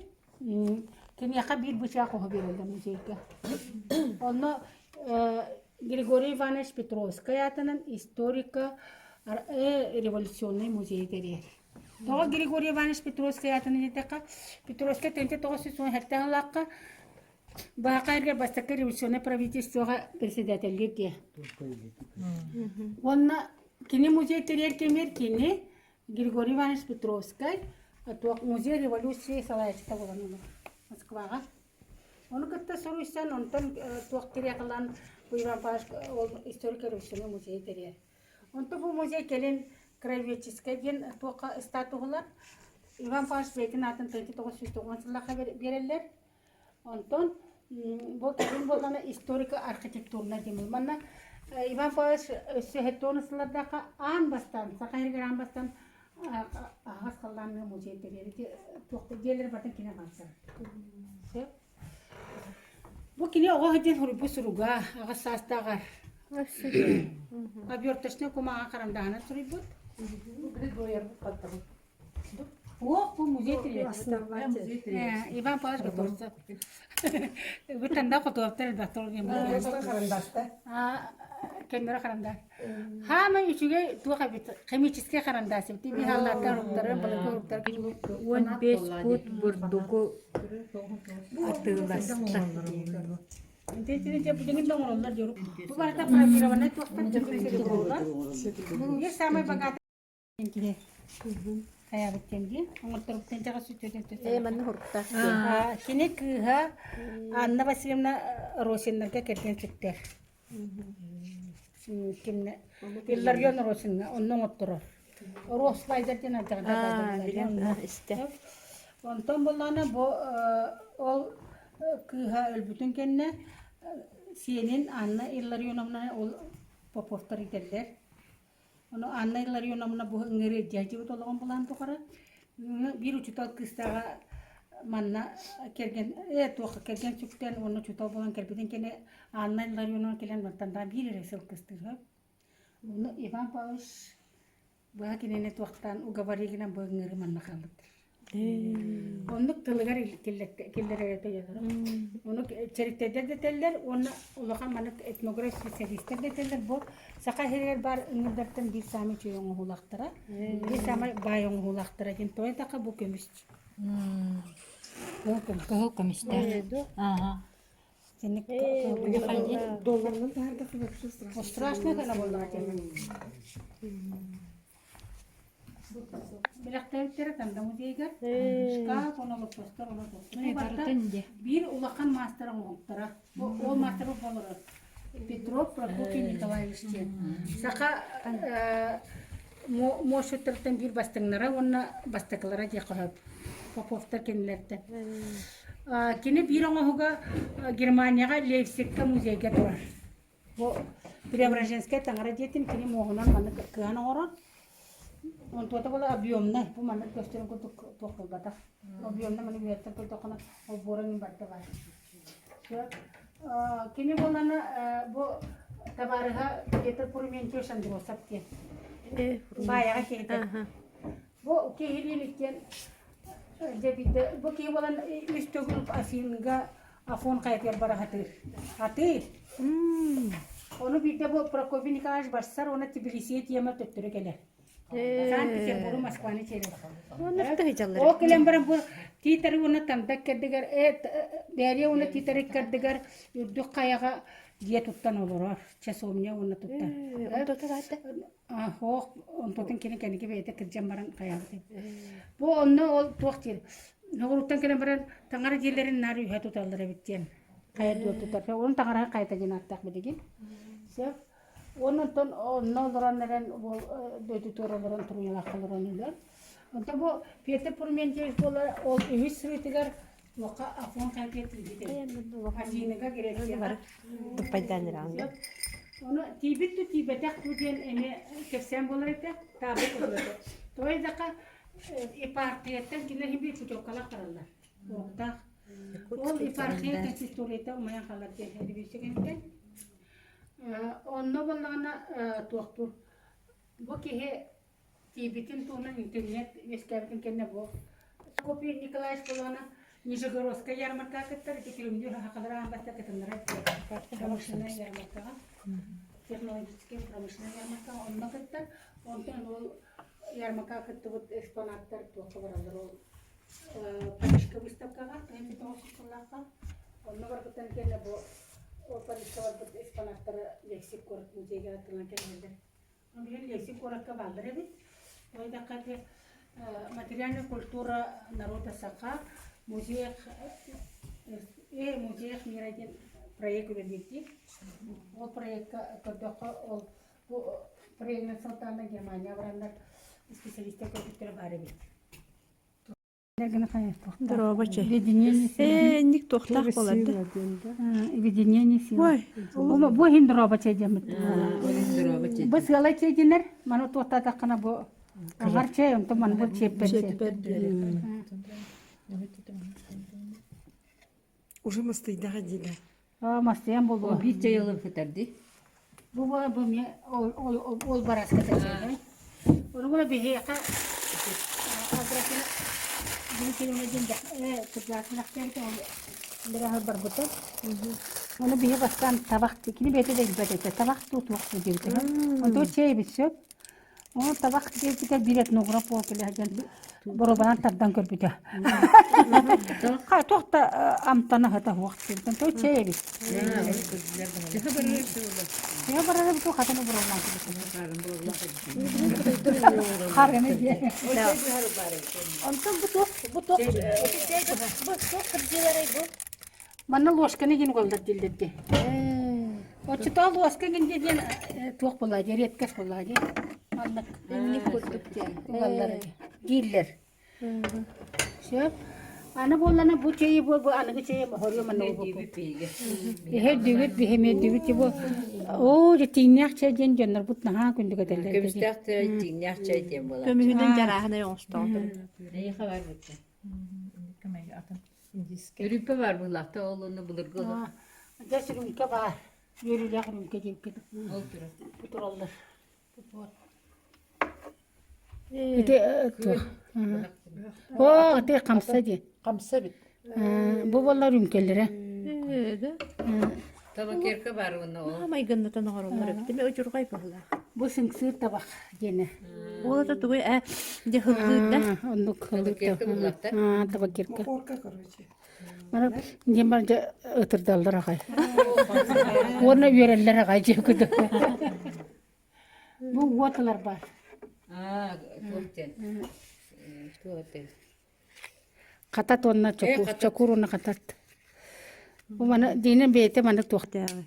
киниэхэ биир бычаах оһо биэрэллэр музейга. Онно Григорий Иванович Петровскай аатынан историко революционный музей тэрийэр. Тоҕо Григорий Иванович Петровскай аатынан диэтэххэ, Петровскай 1917 сыллаахха Баахай эргэ бастакы революционнай правительствоҕа председателлиир диэ. Уонна кини музей тэрийэр кэмигэр кини Григорий Иванович Петровскай туох музей революции салайааччыта буолан олорор Москваҕа. Ону кытта суруйсан, онтон туох тириэх ылан бу Иван Павлович ол историко-революционный музей тэрийэр. Онтон бу музей кэлин краеведческай диэн туохха статуһулар Иван Павлович бэйэтин аатын 1990 сыллаахха биэрэллэр. Онтон бу кэлин буоллаҕына историко-архитектурнай диэн Манна Иван Павлович өссө 70 сыллардаахха аан бастаан, Саха сиригэр аан бастаан аһаҕас халлааҥҥа музей тэрийэр. Ити туох да дьиэлэр барытын кини аҕалсар. Сөп. Бу кини оҕо сылдьан суруйбут суруга аҕыс саастааҕар. Оберточнай кумааҕы харандааһынан суруйбут. Бу били дуойарбыт баттабыт. О, бу музей тилиэт. Иван Павлович Готовцев. Бу танда хотуоптар элбэхтэр диэн Харандаста. Көннөрө харандаас. Хаамай үчүгэй туох эбит химическэй харандаас эбит. Би халлааттар уруктары, былыргы уруктар. 15 пут бурдугу атыыласта. Бу барыта программанай туохтан Бу самый богатый Кини хайаабыт диэн дии оҥорторбуттан дьаҕа сүтүөтэн Ээ манна хуруктаах Кини кыыһа Анна Васильевна Росиннарга кэргэн сүктэр. Кимнэ Илларион Росинна онно оҥотторор. Росбайдар диэн билэн истэ. Онтон буллаҕына бу ол кыыһа өлбүтүн кэннэ сиэнин Анна Илларионовна ол Поповтар иитэллэр. Ону Анна Илларионовна бу ыҥырыы дьадьыбыт олоҕун булаан тухары биир учуутал кыыстааҕа манна кэргэн ээ туохха кэргэн сүктэн уонна учуутал буолан кэлбитин кэннэ Анна Илларионовна кэлэн мантан даҕаны биир эрэ сыл кыстыыр. Ону Иван Павлович быһа кинини туохтаан уговоригынан бу ыҥырыы манна хаалбыттар. Оннук тылыгар киллэрэрэ дьонноро. Ону чэриктэрдэр дэтэллэр уонна улахан маннык этнограф специалистар дэтэллэр. Бу Саха сиригэр баар ыҥырдартан биир саамай үчүгэй оҥоһуулаахтара, биир саамай баай оҥоһуулаахтара диэн тоҕо диэтэххэ бу көмүс. Кыһыл көмүстээх. Ааха. Синник Долларынан таһардахха вообще страшно. Страшно гына буоллаҕа диэн. Бэлэхтээбиттэрэ Танда музейыгар шкаф уонна олоппостор уонна барыта биир улахан маастар оҥоһуктара. Ол маастар олорор Петров Прокопий Николаевич диэн. Саха муосчуттартан биир бастыҥнара уонна бастакылара диэххэ сөп. Поповтар кинилэртэн. Кини биир оҥоһуга Германияҕа Лейпцигка музейга турар. Бу Преображенскай таҥара дьиэтин кини муоһунан маннык кыһан оҥорон, онтуота буола объемнай, бу маннык көстөрүн курдук туох буолбатах. Объемнай маны үөттэн көрдөххүнэ олбуора мин барыта баар. Кини буолана бу табаарыһа Петр Пурментьевич Андросов диэн. Баайаҕа киһитэ. Бу киһилиин иккиэн дьэ биирдэ бу киһи буолан үс төгүл Афинга Афон хайатыгар бара сатыыр. Атыыр. Ону биирдэ бу Прокопий Николаевич барсар уонна Тбилисигэ тиэмэ төттөрү кэлэр. Санкт-Петербургу Москваны через. Ол кэлэн баран бу Титары уонна Танда кэрдигэр Бээрийэ уонна Титары кэрдигэр үрдүк хайаҕа дьиэ туттан олорор. Часовня уонна туттар. Оһох онтотун кини кэнники бэйэтэ кырдьан баран хайаабыт. Бу онно ол туох диир Ноҕуруттан кэлэн баран таҥара дьиэлэрин наар үһэ туталлар эбит диэн хайа дуо тутар. Онон таҥара хайата диэн ааттаах билигин. Сөп. Уонна онтон онно олорон эрэн уол дойдутугар олорон туруйалаахха олорон өлөр. Онтон бу Петр Пурментьевич буолар ол үһүс сырыытыгар туохха Афон хайатыгар тиийбит эбит. Афиныга Грецияҕа Туппайдаан ирэҕин. Ону тиийбит туу тиийбэтэх туу диэн эмиэ кэпсээн буолар этэ. Таабы курдук. Тоҕо диэтэххэ епархияттан кинилэр иһин биир путевкалаах бараллар. Уоттаах. Ол епархия консисторията умайан хаалар диэн революция кэнниттэн. Онно буоллаҕына туохтуур. Бу киһи тиийбитин туһунан интернет үөскээбитин кэннэ бу Скопий Николаевич буоллаҕына Нижегородскай ярмаркаҕа кыттар, ити Күрүмнүүр сахалара аан бастакы кытыннарар промышленнай ярмаркаҕа, технологическай промышленнай ярмаркаҕа онно кыттар. Онтон ол ярмаркаҕа кыттыбыт экспонаттар туохха бараллар ол Парижка выставкаҕа 1909 сыллаахха онно барбыттан кэннэ бу ол Парижка барбыт экспонаттары Лейпциг куорат музейыгар атыылаан кэлэллэр. Билигин Лейпциг куоракка бааллар эбит. Ол диэтэххэ ити материальная культура народа саха музеях э музеях мира диэн проект үлэлиирдии. Ол проекка көрдөххө ол бу проегынан сылтаана Германия бараннар специалистар көрбүттэрэ баар эбит. Дорообо чэй. Ээ, инник туохтаах буолар да? Объединение сил. Ой, Бу иһин дорообо чэй диэммит. Бу сыалай чэй динер, маны туохтаатаххына бу аҥар чэй, онтон маны бу чиэппэр чэй. Уже мастыйдаҕа диилэ. Аа, мастыйан буолуо. Биир чэй ылын сытар дии. Бу бу бу мне ол ол ол бараската чэй. Ону була биһиэхэ Аграфена Дмитриевна диэн кырдьаҕас ол быраһар барбыта. Ону биһи бастаан табах кини бэйэтэ да билбэт этэ. Табах туу туох диэбитэ. Онтон чэй эбит сөп. Ону табах диэбитэ биир этнограф буол кэлэ диэн боруобанан тардан көрбүтэ. Хай туох да амтана хата суох диэбитин той чэй эбит. Төһө барар эбит хатаны боруобалаан көрбүтэ. Харганы диэ. Онтон бу туох бу туох бу туох кырдьыыларай бу? Манна ложканы диэн угаллар дииллэрди. Оччотоо луоска гин диэн туох буолла дии, редкость буолла дии. Маннык Инник курдук диэн. угаллар дииллэр. Сөп. Аны буоллана бу чэйи бу бу аныгы чэйи хоруйу манна угуппут. Иһэр дүгүт биһиме дүгүт бу оо дьэ тииҥнээх чэй диэн дьоннорбут наһаа күндү этэллэр. Көмүстээх чэй, тииҥнээх чэй диэн буолар. Көмүһүнэн дьарааһынай оҥостоҕун. Эйиэхэ бар бутта. Өрүүппэ баар быһыылаах ол онно былыргы олох. Дьэ сүрүҥкэ баар. Үөрүүлээх үрүҥкэ диэбиккэ Ол турар. бу тураллар. Ити туох? Оо, ити хамса диэн. Хамса эбит. Бу буоллар үрүҥкэлэрэ. Табакерка баар уонна ол. Майгыннатан оҥороллор эбит. Эми удьурҕай быһыылаах. Бу сыҥсыыр табах диэнэ. Ол это тугуй э дьэ хыллыыр да. Оннук Табакерка буллахтар. Табакерка. Махорка, короче. Маны диэн бар дьэ ытырдаллар аҕай. Уонна үөрэллэр аҕай дьэ кыды. Бу уоталар бар. Аа, туох диэн. Туох диэн. Хатат уонна чокур, чокур уонна хатат. Бу маны диинэ бэйэтэ маны туохтааҕы.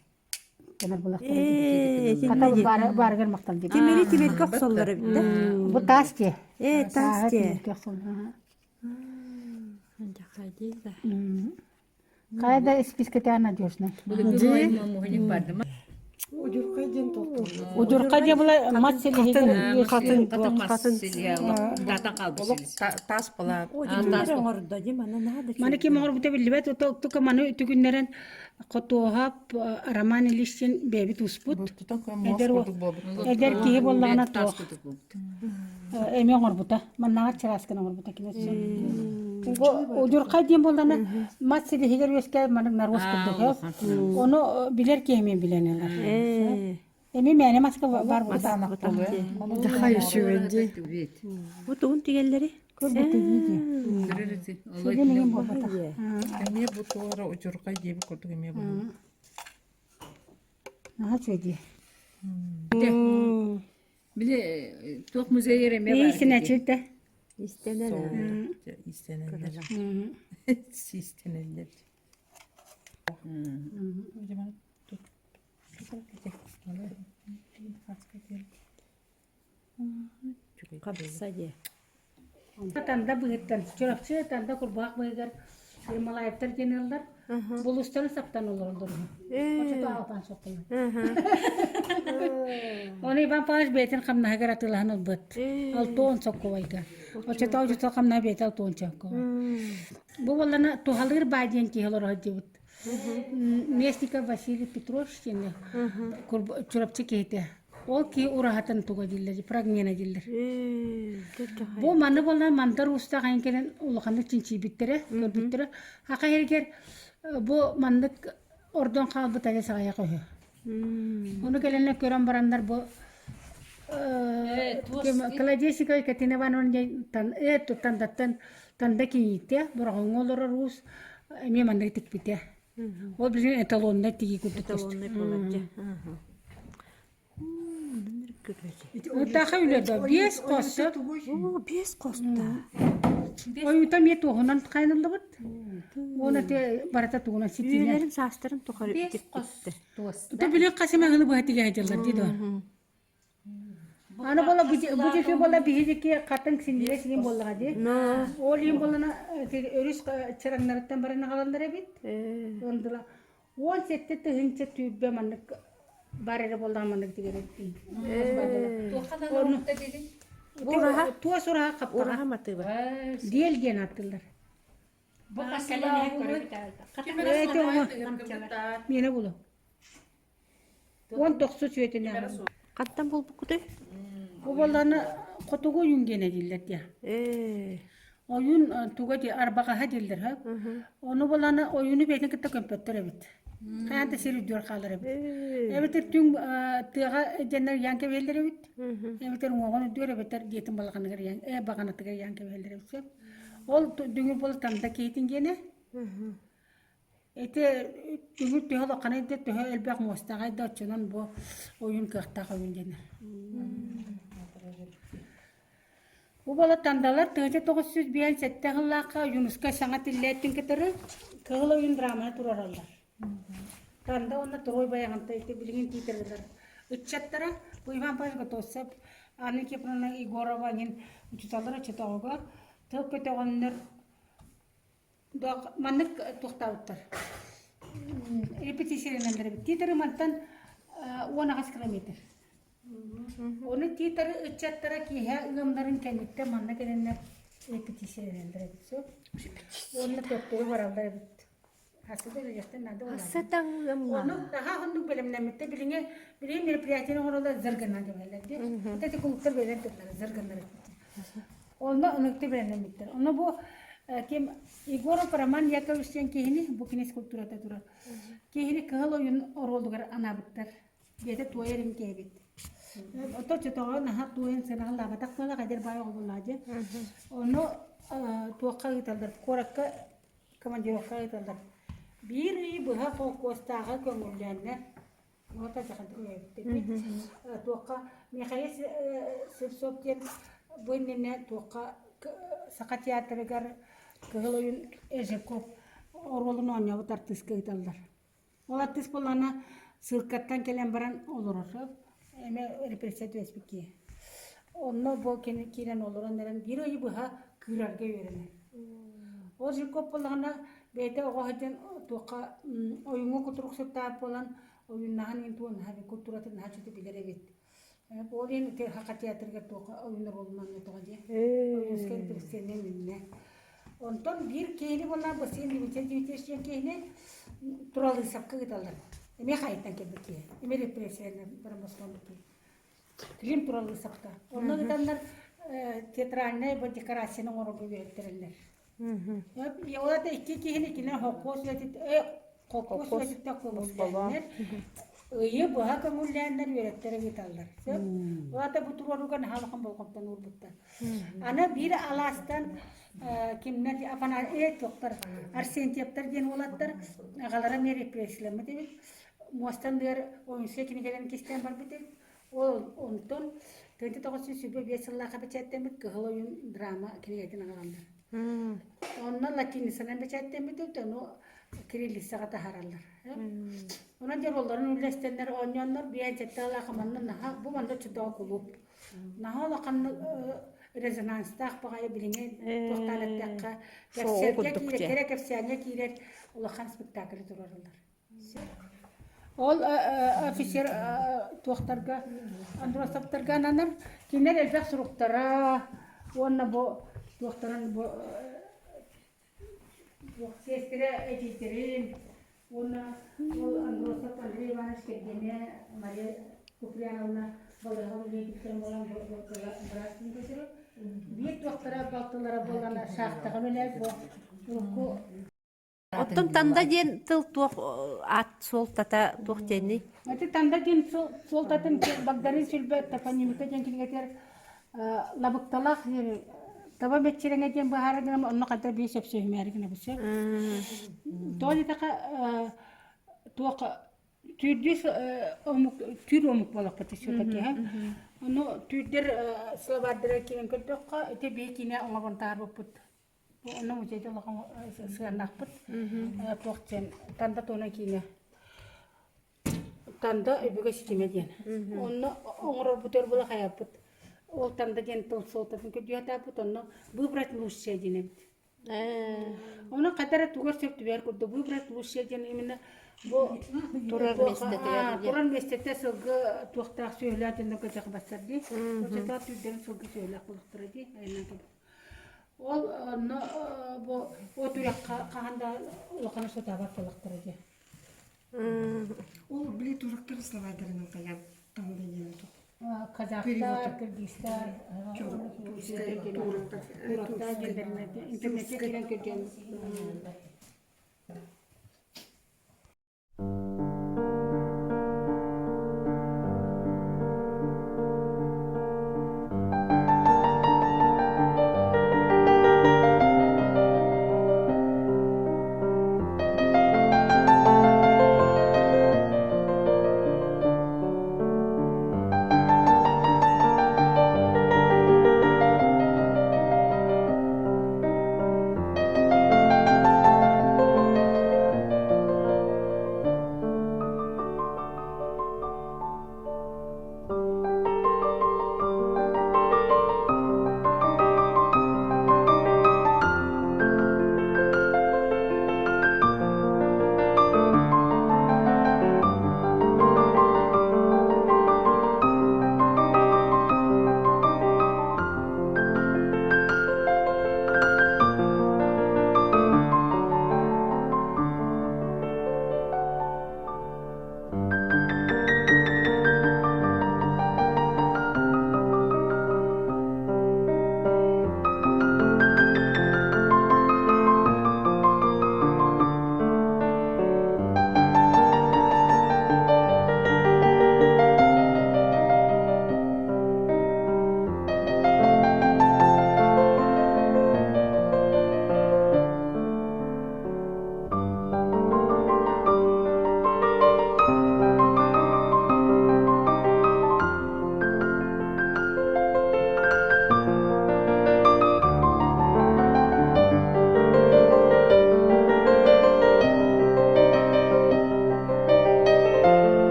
Ээ, Хата баарыгар махтал диэн. Тимири тимиргэ охсоллор эбит да. Бу таас дьиэ. Ээ, таас дьиэ. Тимиргэ охсоллор. Дьахайдыы да. Хайа да испискэтэ надежный. Былыргы муһунньук бардым. Удьурхай диэн толкуй. Удьурхай диэн була мас силиһигэр Хатын, Хатын мас хатын. силиһэ датан хаалбыт Олох силис. таас балаат. Таас оҥордо дии маны наада Маны ким оҥорбута биллибэт, тука маны үтүгүннэрэн Хотуоһап Роман Ильич диэн бэйэбит успут. Эдэр эдэр киһи буоллаҕына туох эмиэ оҥорбута. Маннаҕа чарааскын оҥорбута кини өссө. Бу удьурхай диэн буоллаҕына мас силиһигэр үөскээбит маннык наруос курдук. Ону билэр киһи эмиэ билэн ылар. Эмиэ мээнэ маска баар буолбатах. Дахай үчүгэй дии. Бу тугун тигэллэри? Көрбүт дии дии. Сидин иҥин буолбатах. Эмиэ бу туора удьурхай диэбит курдук эмиэ бу. Наһаа үчүгэй дии. Били туох музейер эмиэ бар. Иистэнээччилэр Истэнэн. Истэнэллэр. Систэнэллэр. Хапса дии. Танда быһыттан, Чурапчы Танда курбаах быһыгар Ермолаевтар диэн ыаллар булустарын саптан олороллор. Оччото аалпаан суохталар. Оны Иван Павлович бэйэтин хамнаһыгар атыылаһан ылбыт. Алтуон соккубайга. Оччото оччото хамнаһа бэйэтэ алтуон соккубай. Бу буоллана туһалыыр баа диэн киһи олоро сылдьыбыт. Местников Василий Петрович диэн Чурапчы киһитэ. Ол киһи ураһатын туга дииллэр, фрагмена дииллэр. Бу маны буолан мандар уустаах айан кэлэн улаханнык чинчийбиттэрэ, көрбүттэрэ. Аха иһигэр бу маннык ордон хаалбыт али саҕайах үһү. Ону кэлэннэр көрөн бараннар бу Кладесика Екатерина Ивановна тандаттан танда кийиитэ, бороҕоҥҥо олорор уус эмиэ маннык тикпитэ. Ол билигин эталоннай тигии курдук Эталоннай буолар дьэ. Ытаха үлэ да биэс хосто. Оо, биэс хоста. Ойуута эмиэ туоһунан хайаныллыбыт. Уонна те барыта тугунан ситиинэн. Үйэлэрин саастарын тухары тикпиттэр. Тута били хас эмэ гыны быһа тигэ сылдьаллар дии дуо? Аны буола бу диэки буола биһи диэки хатыҥ синньигэ синин буоллаҕа дии. Ол иһин буоллана өрүс чараҥнарыттан баран аҕалаллар эбит. Ондула 17 тыһыынча түүрбэ маннык бар эрэ буоллаҕа маннык тигэр эбит. Туос ураһа хаптаҕа. Ураһа матыыба. Диэл диэн ааттыыллар. Бу Миэнэ булу. Уон тохсус үйэтинээҕи. Хантан булбуккутай? Бу буоллаҕына хотугу ойуун диэн дииллэр диэ. Ээ. Ойуун туга дии арбаҕаһа дииллэр һа. Ону буоллаҕына ойууну бэйэтин кытта көмпөттөр эбит. Хайаан да сир үрдүгэр хаалар эбит. Эбэтэр түҥ тыаҕа дьэннэр ыйаан кэбиһэллэр эбит. Эбэтэр уҥуоҕун үрдүгэр эбэтэр дьиэтин балаҕаныгар ыйаан э баҕанатыгар ыйаан кэбиһэллэр эбит сөп. Ол дүҥүр буола танда киһитин диэнэ. Ити түҥүр төһө улаханай да төһө элбэх муостаҕай да оччонон бу ойуун кыахтаах ойуун дэнэр. Бу буола тандалар 1957 сыллаахха Юнуска саҥа тиллээттин кытары Кыһыл ойуун драманы турараллар. Танда уонна Трой Байаҕантай ити билигин тиитэрилэр ыччаттара бу Иван Павлович Готовцев, Анна Никифоровна Егорова диэн учууталлар оччотооҕуга тыл көтөҕөннөр Маннык туохтаабыттар репетициялананнар эбит. Тиитэри мантан 18 километр. Ону тиитэри ыччаттара киэһэ ыамнарын кэнниттэн манна кэлэннэр репетициялананнар эбит. Сөп. Уонна төттөрү бараллар эбит. Хасыда үлэхтэн наада Хасса таҥ ыамҥа. Ону наһаа оннук бэлэмнэммиттэр. Билиҥҥи билигин мероприятиены оҥороллор зыргынан дэмэллэр дии. Ити кулуктар бэлэм туттар зыргыннар Онно ыныкты бэлэмнэммиттэр. Онно бу ким Егоров Роман Яковлевич диэн киһини, бу кини скульптурата турар, киһини кыһыл ойун оруолугар анаабыттар. Бэйэтэ туойар иҥкээбит. Ото чотоҕо наһаа туойан сыанаҕалаабатах буоллах, эдэр баай оҕо буоллаҕа дии. Ону туохха ыыталлар, куоракка командировка ыыталлар. Биир ый быһа холкуостааҕы көҥүллээннэр Уота дьахалдык Туохха Михаил Сивцов диэн бу иннинэ туохха Саха театрыгар Кыһыл Ойуун Эжеков оруолун оонньообут артыыска ыыталлар. Ол артыыс буоллаҕына ссылкаттан кэлэн баран олорор. Эмэ репрессия түбэспит киһи. Онно бу кини киирэн олорон эрэн биир ыйы быһа кыырарга үөрэнэр. Ол Жирков буоллаҕына Бэйэтэ оҕо сылдьан туохха ойууҥҥа кутурук сыттаах буолан ойууннаһан иһин тугун наһаа культуратын наһаа чөтө билэр эбит. Ол иһин Саха театрыгар туохха ойуун оруолун оонньоотоҕо дии. Ойуунскай репрессияны миннэ. Онтон биир киһини буолла Бассейн Дмитрий Дмитриевич диэн киһини Туралысовка ыыталлар. Эмиэ хайыттан кэлбит киһи. Эмиэ репрессияны баран босхоломмут киһи. Клим Туралысовка. Онно ыытаннар театральнай декорацияны оҥорорго үөрэттэрэллэр. Ол это икки киһини кине хоккуос хоккуос үлэтиттэн көҥүллээннэр ыйы быһа көҥүллээннэр үөрэттэрэ ыыталлар. Сөп? Ол ата бу туруорууга наһаа улахан болҕомтону уурбуттар. Аны биир алаастан кимнэр Афанасий туохтар Арсентьевтар диэн уолаттар аҕалара эмиэ репрессияламмыт эбит. Муостан быар Ойуунскай кинигэлэрин кистээн барбыт эбит. Ол онтон 1925 сыллаахха бэчээттэммит Кыһыл ойуун драма кинигэтин аҕалаллар. Онно латиницанан бэчээттэммит ону кириллицаҕа таһаараллар. Онон дьоруолларын үллэстэннэр оонньооннор биээн сэттэ алаах манна наһаа бу манна чудоо кулууп. Наһаа улахан резонанстаах баҕайы билиҥҥи туохтаан эттэххэ кэпсэлгэ киирэр, кэрэ кэпсээҥҥэ киирэр улахан спектаклы туруораллар. Ол офицер туохтарга Андросовтарга ананар. Кинилэр элбэх суруктара уонна бу туохтарын бу сиэстэрэ эдьиийдэрин уонна ол Андросов Андрей Иванович кэргэнэ Мария Куприяновна балыыһаҕа үлэлиирбиттэн буолан быраас көтөрө. Биир туохтара балтылара буолан шахтаҕа үлэлээбит бу урукку Оттон танда диэн тыл туох аат суолтата туох диэний? Ити танда диэн суолтатын Багдарыын Сүлбэ топонимика диэн кинигэтигэр лабыкталаах таба мэччирэҥэ диэн быһаарар гынан онно хайдах биир сөпсөһүмээри гынабыт сөп. Тоҕо диэтэххэ туох түүрдүү омук түүр омук буолахпыт все-таки Ону түүрдэр словардара киирэн көрдөххө ити биир киинэ оҥорон таһаарбыппыт. Онно музейда улахан сыаннаахпыт. Туох диэн Танда туһунан киинэ. Танда өбүгэ ситимэ диэн. Онно оҥорорбутугар була хайаппыт. Ол Танда диэн тыл суолтатын көрдүөхтээхпит. Онно выбрать лучшее диэн эбит. Ону хайда эрэ тугар сөп түбэһэр курдук выбрать лучшее диэн именно бу Турар миэстэтигэр турар миэстэтэ сылгы туохтаах сүөһүлээх дьонно көтөх бассар дии. Оччотоох түүрдэрин сылгы сүөһүлээх буолуохтара дии. Ол онно бу от үрэххэ хаһан да улахан сатаабат буоллахтара дии. Ол били турактар словардарынан хайаан таҥда диэн Казахтар, кыргызтар, туроктар интернетте киирэн көрдүөн.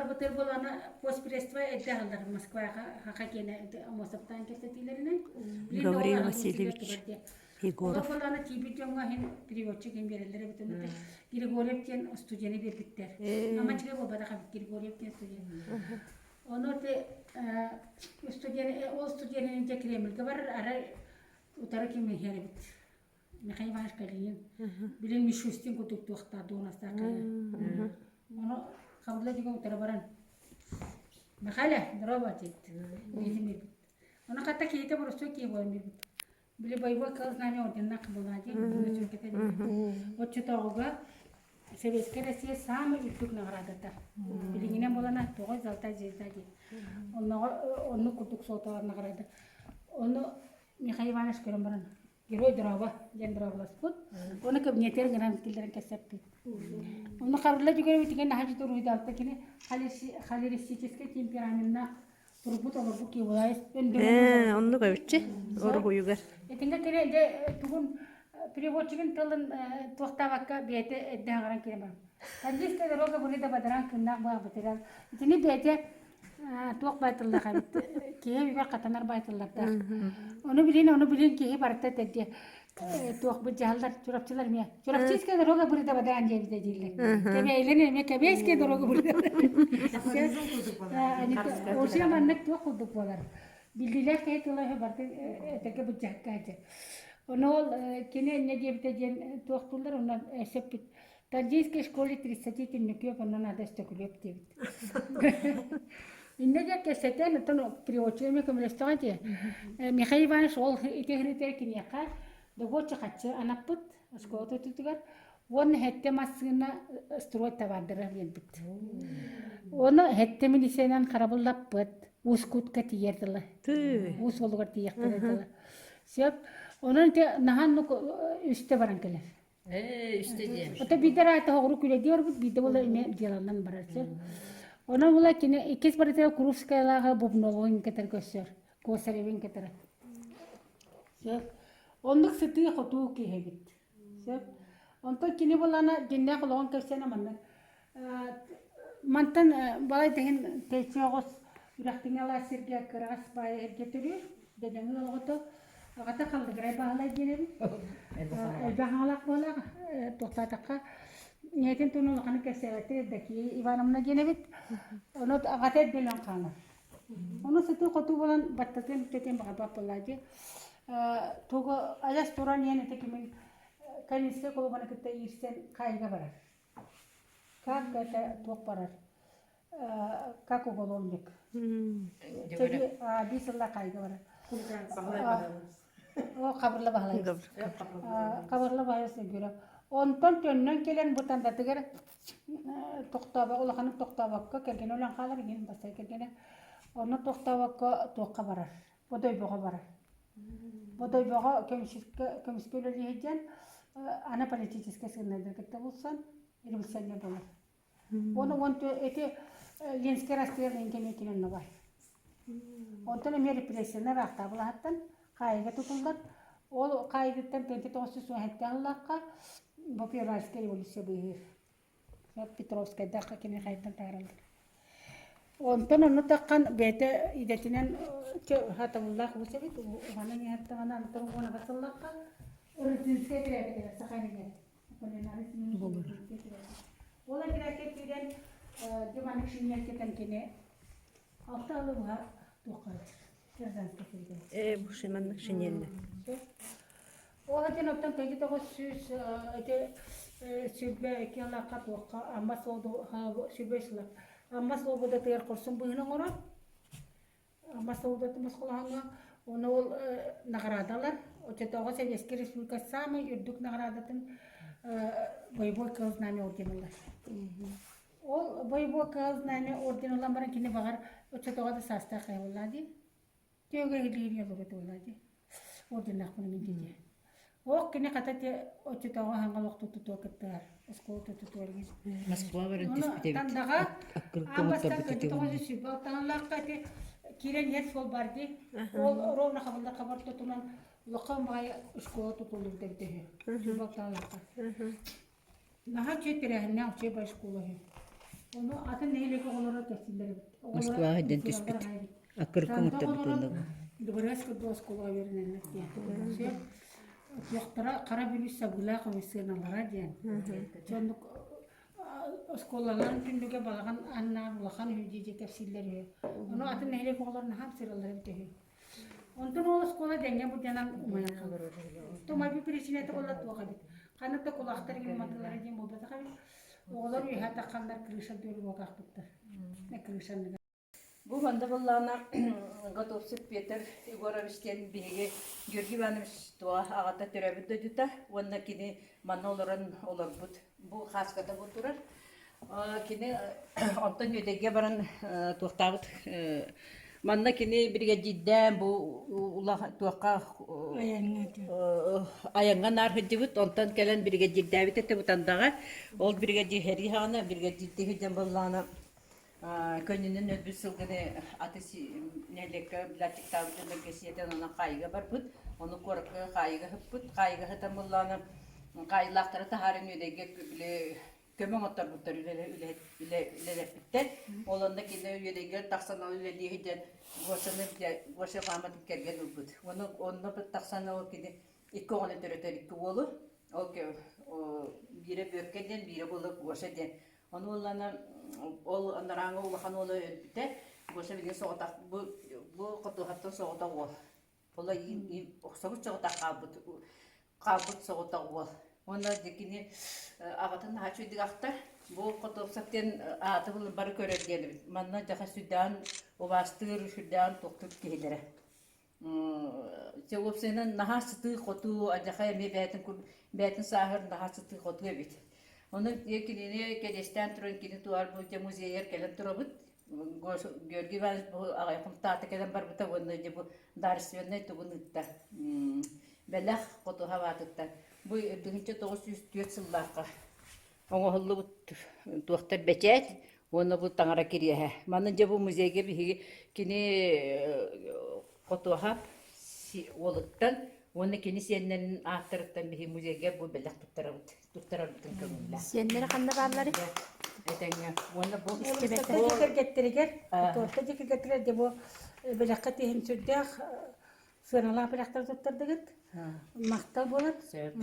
барбытыр буолана постпредство эрдэ аһыллар Москваҕа хаха киэнэ Амосовтаан кэпсэтиилэринэн. Гаврил Васильевич Егоров. Ол буолана тиийбит дьоҥҥо иһин переводчик иһин биэрэллэр эбит онно Григорьев диэн студены биэрбиттэр. Амачыга буолбатах эбит Григорьев диэн студент. Ону те студент ол студенын дьэ Кремльгэ барар арай утары ким иһэр эбит. Михаил Иванович Калинин. Билин Мишустин курдук туохтаах дуонастаах кэлин. Ону Хабылла дьигэ утары баран Михаля, здорово, диэт. Илиитин биэрбит. Ону хатта киһитэ боростуой киһи буолан биэрбит. Били боевой кыл знамя орденнаах была диэн сүргэтэ Оччотооҕуга Советская Россия самый үрдүк наградата. Билиҥинэн буолана тоҕо золотая звезда диэн. Онноҕо оннук курдук суоталар награда. Ону Михаил Иванович көрөн баран Герой дорообо диэн дорооболоспут. Уонна кабинетигэр гынан киллэрэн кэпсэппит. Онно Хабырла Дьөгүөрэбитигэр наһаа дьүтэ уруһуйдаабыта кини холеристическай темпераменнаах турбут олорбут киһи Ээ, оннук эбитчи уруһуйугар. Итингэ кини дьэ тугун переводчигын тылын туохтаабакка бэйэтэ эрдэ аҥаран киирэн баран. Английская дорога были да бадаран кыннаах баабытыгар. Итини бэйэтэ туох баайтыллаах эбит киһи өйүгэр хатанар баайтыллардаах. Ону билин, ону билин киһи барыта этэргэ туох бу дьаһаллар чурапчылар эмиэ Чурапчинская дорога бырыда бадаан диэбитэ дииллэр. Кэбээйлэр эмиэ Кэбээйская дорога бырыда. Осия маннык туох курдук буолар. Биллиилээх киһи тыла үһү барыта этэргэ былдьаһыкка сылдьар. Ону ол кини инньэ диэбитэ диэн туох туллар онно сөппүт Тандийской школе 30 түннүкүөп онно надо өстөкүлүөп диэбит. Иннэ диэн кэпсэтэн, оттон переводчик эмиэ көмөлөстөҕө дии. Михаил Иванович ол ити иһиритэр киниэхэ добуоччу хаччы анаппыт оскуола тутуутугар уонна сэттэ массыына строй товардара биэрбит. Ону сэттэ милициянан харабыллаппыт, Уус-Кутка тиийэр дылы. Уус уолугар тиийиэхтэрэ дылы. Сөп. Онон ити наһаа оннук үстэ баран кэлэр. Ээ, үстэ диэн. Ото биирдэ араата оҕуру күлэдии барбыт, биирдэ буола эмиэ дьыаланан барар сөп. Онон була кини иккис барытыгар Курскайлааҕы Бубновын кытары көрсөр, Косаревин кытары. Сөп. Оннук сытыы-хотуу киһи эбит. Сөп. Онтон кини булана дьиннээх олоҕун кэпсээнэ маннык. Мантан балай да иһин тэйчи оҕус үрэхтиҥи алаас сиргэ кыраҕас баайа эргэ төрүүр, дэдэҥи оҕото аҕата Халлыгырай Баһылай диэн эбит. Элбэх аҕалаах буолаах, туохтаатахха ийэтин туһунан улаханнык кэпсээбэттэр Евдокия Ивановна диэн эбит. Ону аҕата эрдэ өлөн хаалар. Ону сытыы-хотуу буолан баттатыан бүтэтиэн баҕарбат буоллаа дии. Тугу айас туран иһэн ити кимин Калинскай кулубаны кытта иирсэн хаайыыга барар. Как это туох барар? Как уголовник. Биир сыллаах хаайыыга барар. О, Хабырла Баһылай. Хабырла Баһылай Сыгыров. Онтон төннөн кэлэн бу тандатыгар тохтообо улаханнык тохтообокко кэргэнэ өлөн хаалар иһин бастай кэргэнэ. Онно тохтообокко туохха барар? Бодойбоҕо барар. Бодойбоҕо көмүскэ көмүскэ үлэлии сылдьан аны политическай сыаннардар кытта булсан революционер буолар. Уонна уон эти Ленскэй расстрел кэмэ кинен бар. Онтон эмиэ репрессияны ыраахтаабылаһаттан хаайыга тутуллар. Ол хаайыгыттан 1997 сыллаахха бу февральская революция быыһыыр. Петровскайдаахха кини хайдан таараллар. Онтон онно таххан бэйэтэ идэтинэн хатабыллаах уус эбит. Уһанан иһэртэҕинэ антон уонаҕа сыллахха Рыцинскай этэрээккэ саха иһигэр Ол этэрээккэ киирэн дьэ маннык шиньиэркэтэн кини алта алы быһа туохха гражданскай сиргэ. Ээ, бу маннык шиньиэллэ. Ол этин оттон тэги 900 ити 22 алаахха туохха Амма суолу сүбэ сыла Амма Слободатыгар хорсун быһыны оҥорон Амма Слободатын босхолоһоҥҥо ону ол наҕараадалар оччотооҕу Советскай Республика саамай үрдүк наҕараадатын боевой кыһыл знамя орден ылар. Ол боевой кыһыл знамя орден ылан баран кини баҕар оччотооҕу да саастаах киһи буоллаа дии. Түөгэһилиир олору буоллаа дии. Орденнаахпын мин дии. Ох кини хата те оччотооҕу хаҥал охту тутуо кыттыгар оскуола тутуор Москва баран түспүт эбит. Тандаҕа Аккырыкка аан бастаан оҥотторбут ити уонна. 1926 ити киирэн иһэр суол бар дии. Ол ровно хабыллар хабар тутунан улахан баҕайы школа тутуллубут эбит үһү. Сүүрбэ алталаахха. Наһаа үчүгэй тэрээһиннээх үчүгэй бай школа үһү. Ону атын нэһилиэк оҕолоро кэпсииллэр эбит. Москваҕа сылдьан түспүт. Аккырыкка оҥорторбут уонна бу. Дыбарыас курдук оскуолаҕа үөрэнэллэр диэн. Сөп. Туохтара хара бүлүүс сабыылаах көмүс сыаналара диэн. Соннук оскуолаларын түннүгэ балаҕан аннаар улахан үһү дии кэпсииллэр үһү. Ону атын нэһилиэк оҕолорун наһаа сыраллар эбит үһү. Онтон ол оскуола дэҥҥэ былдьанан умайан хаалар. Тумайбыт причинэтэ буолла туох эбит. Ханнык да кулаахтар игин уматыллара диэн буолбатах эбит. Оҕолор үөһэ тахханнар крыша дүөрү Крышаны. Бу манна буоллаҕына Готовцев Петр Егорович диэн биһиги Георгий Иванович туоҕа аҕата төрөөбүт дойдута уонна кини манна олорон олорбут бу хааската бу турар. Кини онтон Үөдэйгэ баран туохтаабыт манна кини биригэдьиирдээн бу улахан туохха айаҥҥа наар сылдьыбыт онтон кэлэн биригэдьиирдээбит этэ Бутандаҕа ол биригэдьиир сэрии саҕана биригэдьиирдии сылдьан буоллаҕына Көнньүнэн өлбүт сылгыны аты нэһилиэккэ билээччиктаабыт дьоннорго сиэтэн онон хаайыыга барбыт. Ону куоракка хаайыыга сыппыт. Хаайыыга сытан буоллаҕына хаайыылаахтары таһааран Үөдэйгэ били көмө оҥотторбуттар үлэлэппиттэр. Ол онно кини Үөдэйгэ тахсан ол үлэлии сылдьан Гошаны Гоша мааматын кэргэн ылбыт. Ону онно тахсан ол кини икки оҕону төрөтөр икки уолу. Ол биирэ Бүөккэ диэн, биирэ буола Гоша диэн. Ону уоллана ол анарааҥҥы улахан уола өлбүтэ. Гоша билигин соҕотох бу бу хотуһаттан соҕотох уол. Ола охсобут соҕотох хаалбыт хаалбыт соҕотох уол. Уонна дьэ кини аҕатын наһаа үчүгэйдик ахтар. Бу Хотуопсап диэн ааты бары көрөр диэн эбит. Манна дьаха сүрдээҕин убаастыыр, сүрдээҕин туохтуур киһилэрэ. Дьэ уопсайынан наһаа сытыы-хотуу, алдьархай эмиэ бэйэтин бэйэтин сааһыгар наһаа сытыы-хотуу эбит. Онон кинини кэриэстээн туран кини туар бу дьэ музейыгар кэлэн турабыт. Георгий Иванович бу аҕай хомтаата кэлэн барбыта уонна дьэ бу дарственнай тугун ыытта бэлэх хотуһа аатыттан бу 1904 сыллаахха оҥоһуллубут туохтар бэчээт уонна бу таҥара кириэһэ. Манна дьэ бу музейга биһиги кини Хотуоһап уолуттан уонна кини сиэннэрин ааттарыттан биһиги музейга бу бэлэх туттарабыт туттарарбытын көҥүллээх. Сиэннэрэ ханна баалларый? Этэҥҥэ. Уонна бу Дьиэ кэргэттэригэр, Хотуоһапка дьиэ кэргэттэригэр дьэ бу бэлэххэ тиһин сүрдээх Сыаналаах бэлэхтэр туттардыгыт. Махтал буолар. Сөп.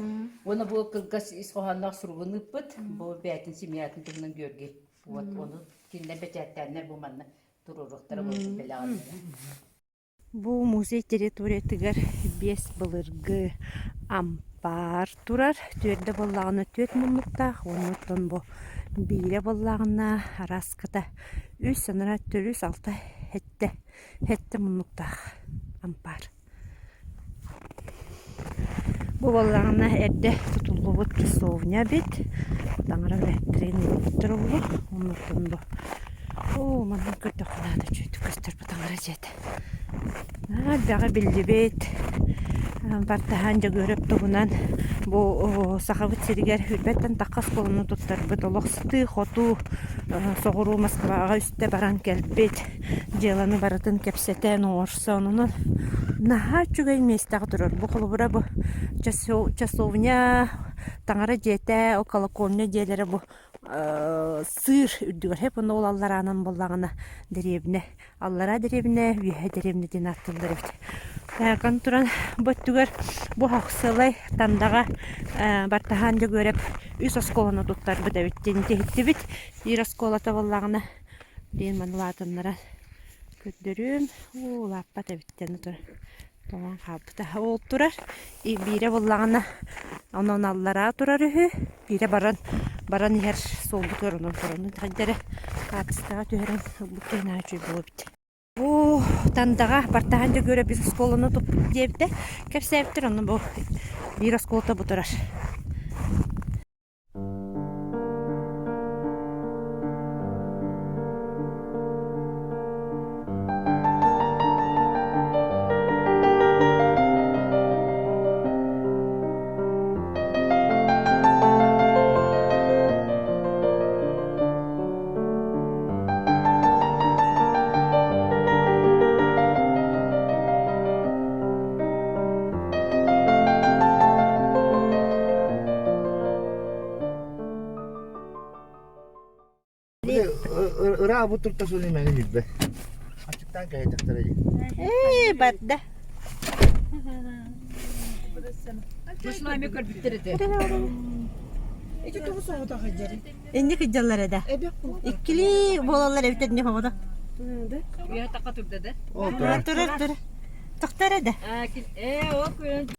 Уонна бу кылгас ис хоһоонноох суругун ыыппыт. Бу бэйэтин семьятын туһунан Георгий. Вот ону кинилэр бэчээттээннэр бу манна туруоруохтара буолбут бэлэҕин. Бу музей территориятыгар биэс былыргы ампаар турар. Түөрдэ буоллаҕына түөрт муннуктаах уонна оттон бу биирэ буоллаҕына араската үс анараа төрүс алта сэттэ Сэттэ муннуктаах ампаар. Бу буоллаҕына эрдэ тутуллубут часовня эбит. Таҥара үлэһиттэрин ыыппыттар олох. Оннуттан бу оо манна көрдөххө наада үчүгэйдик көстөр бу таҥара дьиэтэ. Элбэҕи биллибит. Бартаһаан Дьөгүөрэп туһунан бу Сахабыт сиригэр үрбэттэн тахха оскуоланы туттарбыт олох сытыы-хотуу соҕуруу Москваҕа үстэ баран кэлбит. Дьыаланы барытын кэпсэтэн, оҥорсон, онон наһаа үчүгэй миэстэҕэ турар. Бу холобура бу часовня, таҥара дьиэтэ, ол колокольня дьиэлэрэ бу сыыр үрдүгэр хэп онно ол аллараанан буоллаҕына дэриэбинэ аллараа дэриэбинэ, үөһэ дэриэбинэ диэн ааттыыллар эбит. Аны туран бу өттүгэр бу Хахсылай Тандаҕа Бартаһаан Дьөгүөрэп үс оскуоланы туттарбыт эбит диэн иһиттибит. Биир оскуолата буоллаҕына Диэн маны улаатыннаран көрдөрүөм. Уу, улааппат эбиттэн турар. Тоҥон хаалбыта. Ол турар. И биирэ буллаҕына онон аллараа турар үһү. Биирэ баран баран иһэр суолбутугар онон туран итэҕэйдэрэ хаартыскаҕа түһэрэн ылбыт киһи наһаа үчүгэй буолуо эбит. Бу Тандаҕа Бартаһан Дьөгүөрэ биир оскуоланы туппут диэбитэ. Кэпсээбиттэр онно бу биир оскуолата бу турар. Ыраабыт турта суны мэҥин билбэ. Ачыктаан кэһэйдэхтэрэ дии. Ээ, барда. Бу көрбүттэр этэ. Ити тугу соҕотох сылдьарый? Инник сылдьаллар этэ. Эбэх бу. Иккилии буолаллар эбит инник оҕото. Да? Үйэ такка турда да. Ол Турар, турар, турар. Тохтор да. Ээ, ол күн.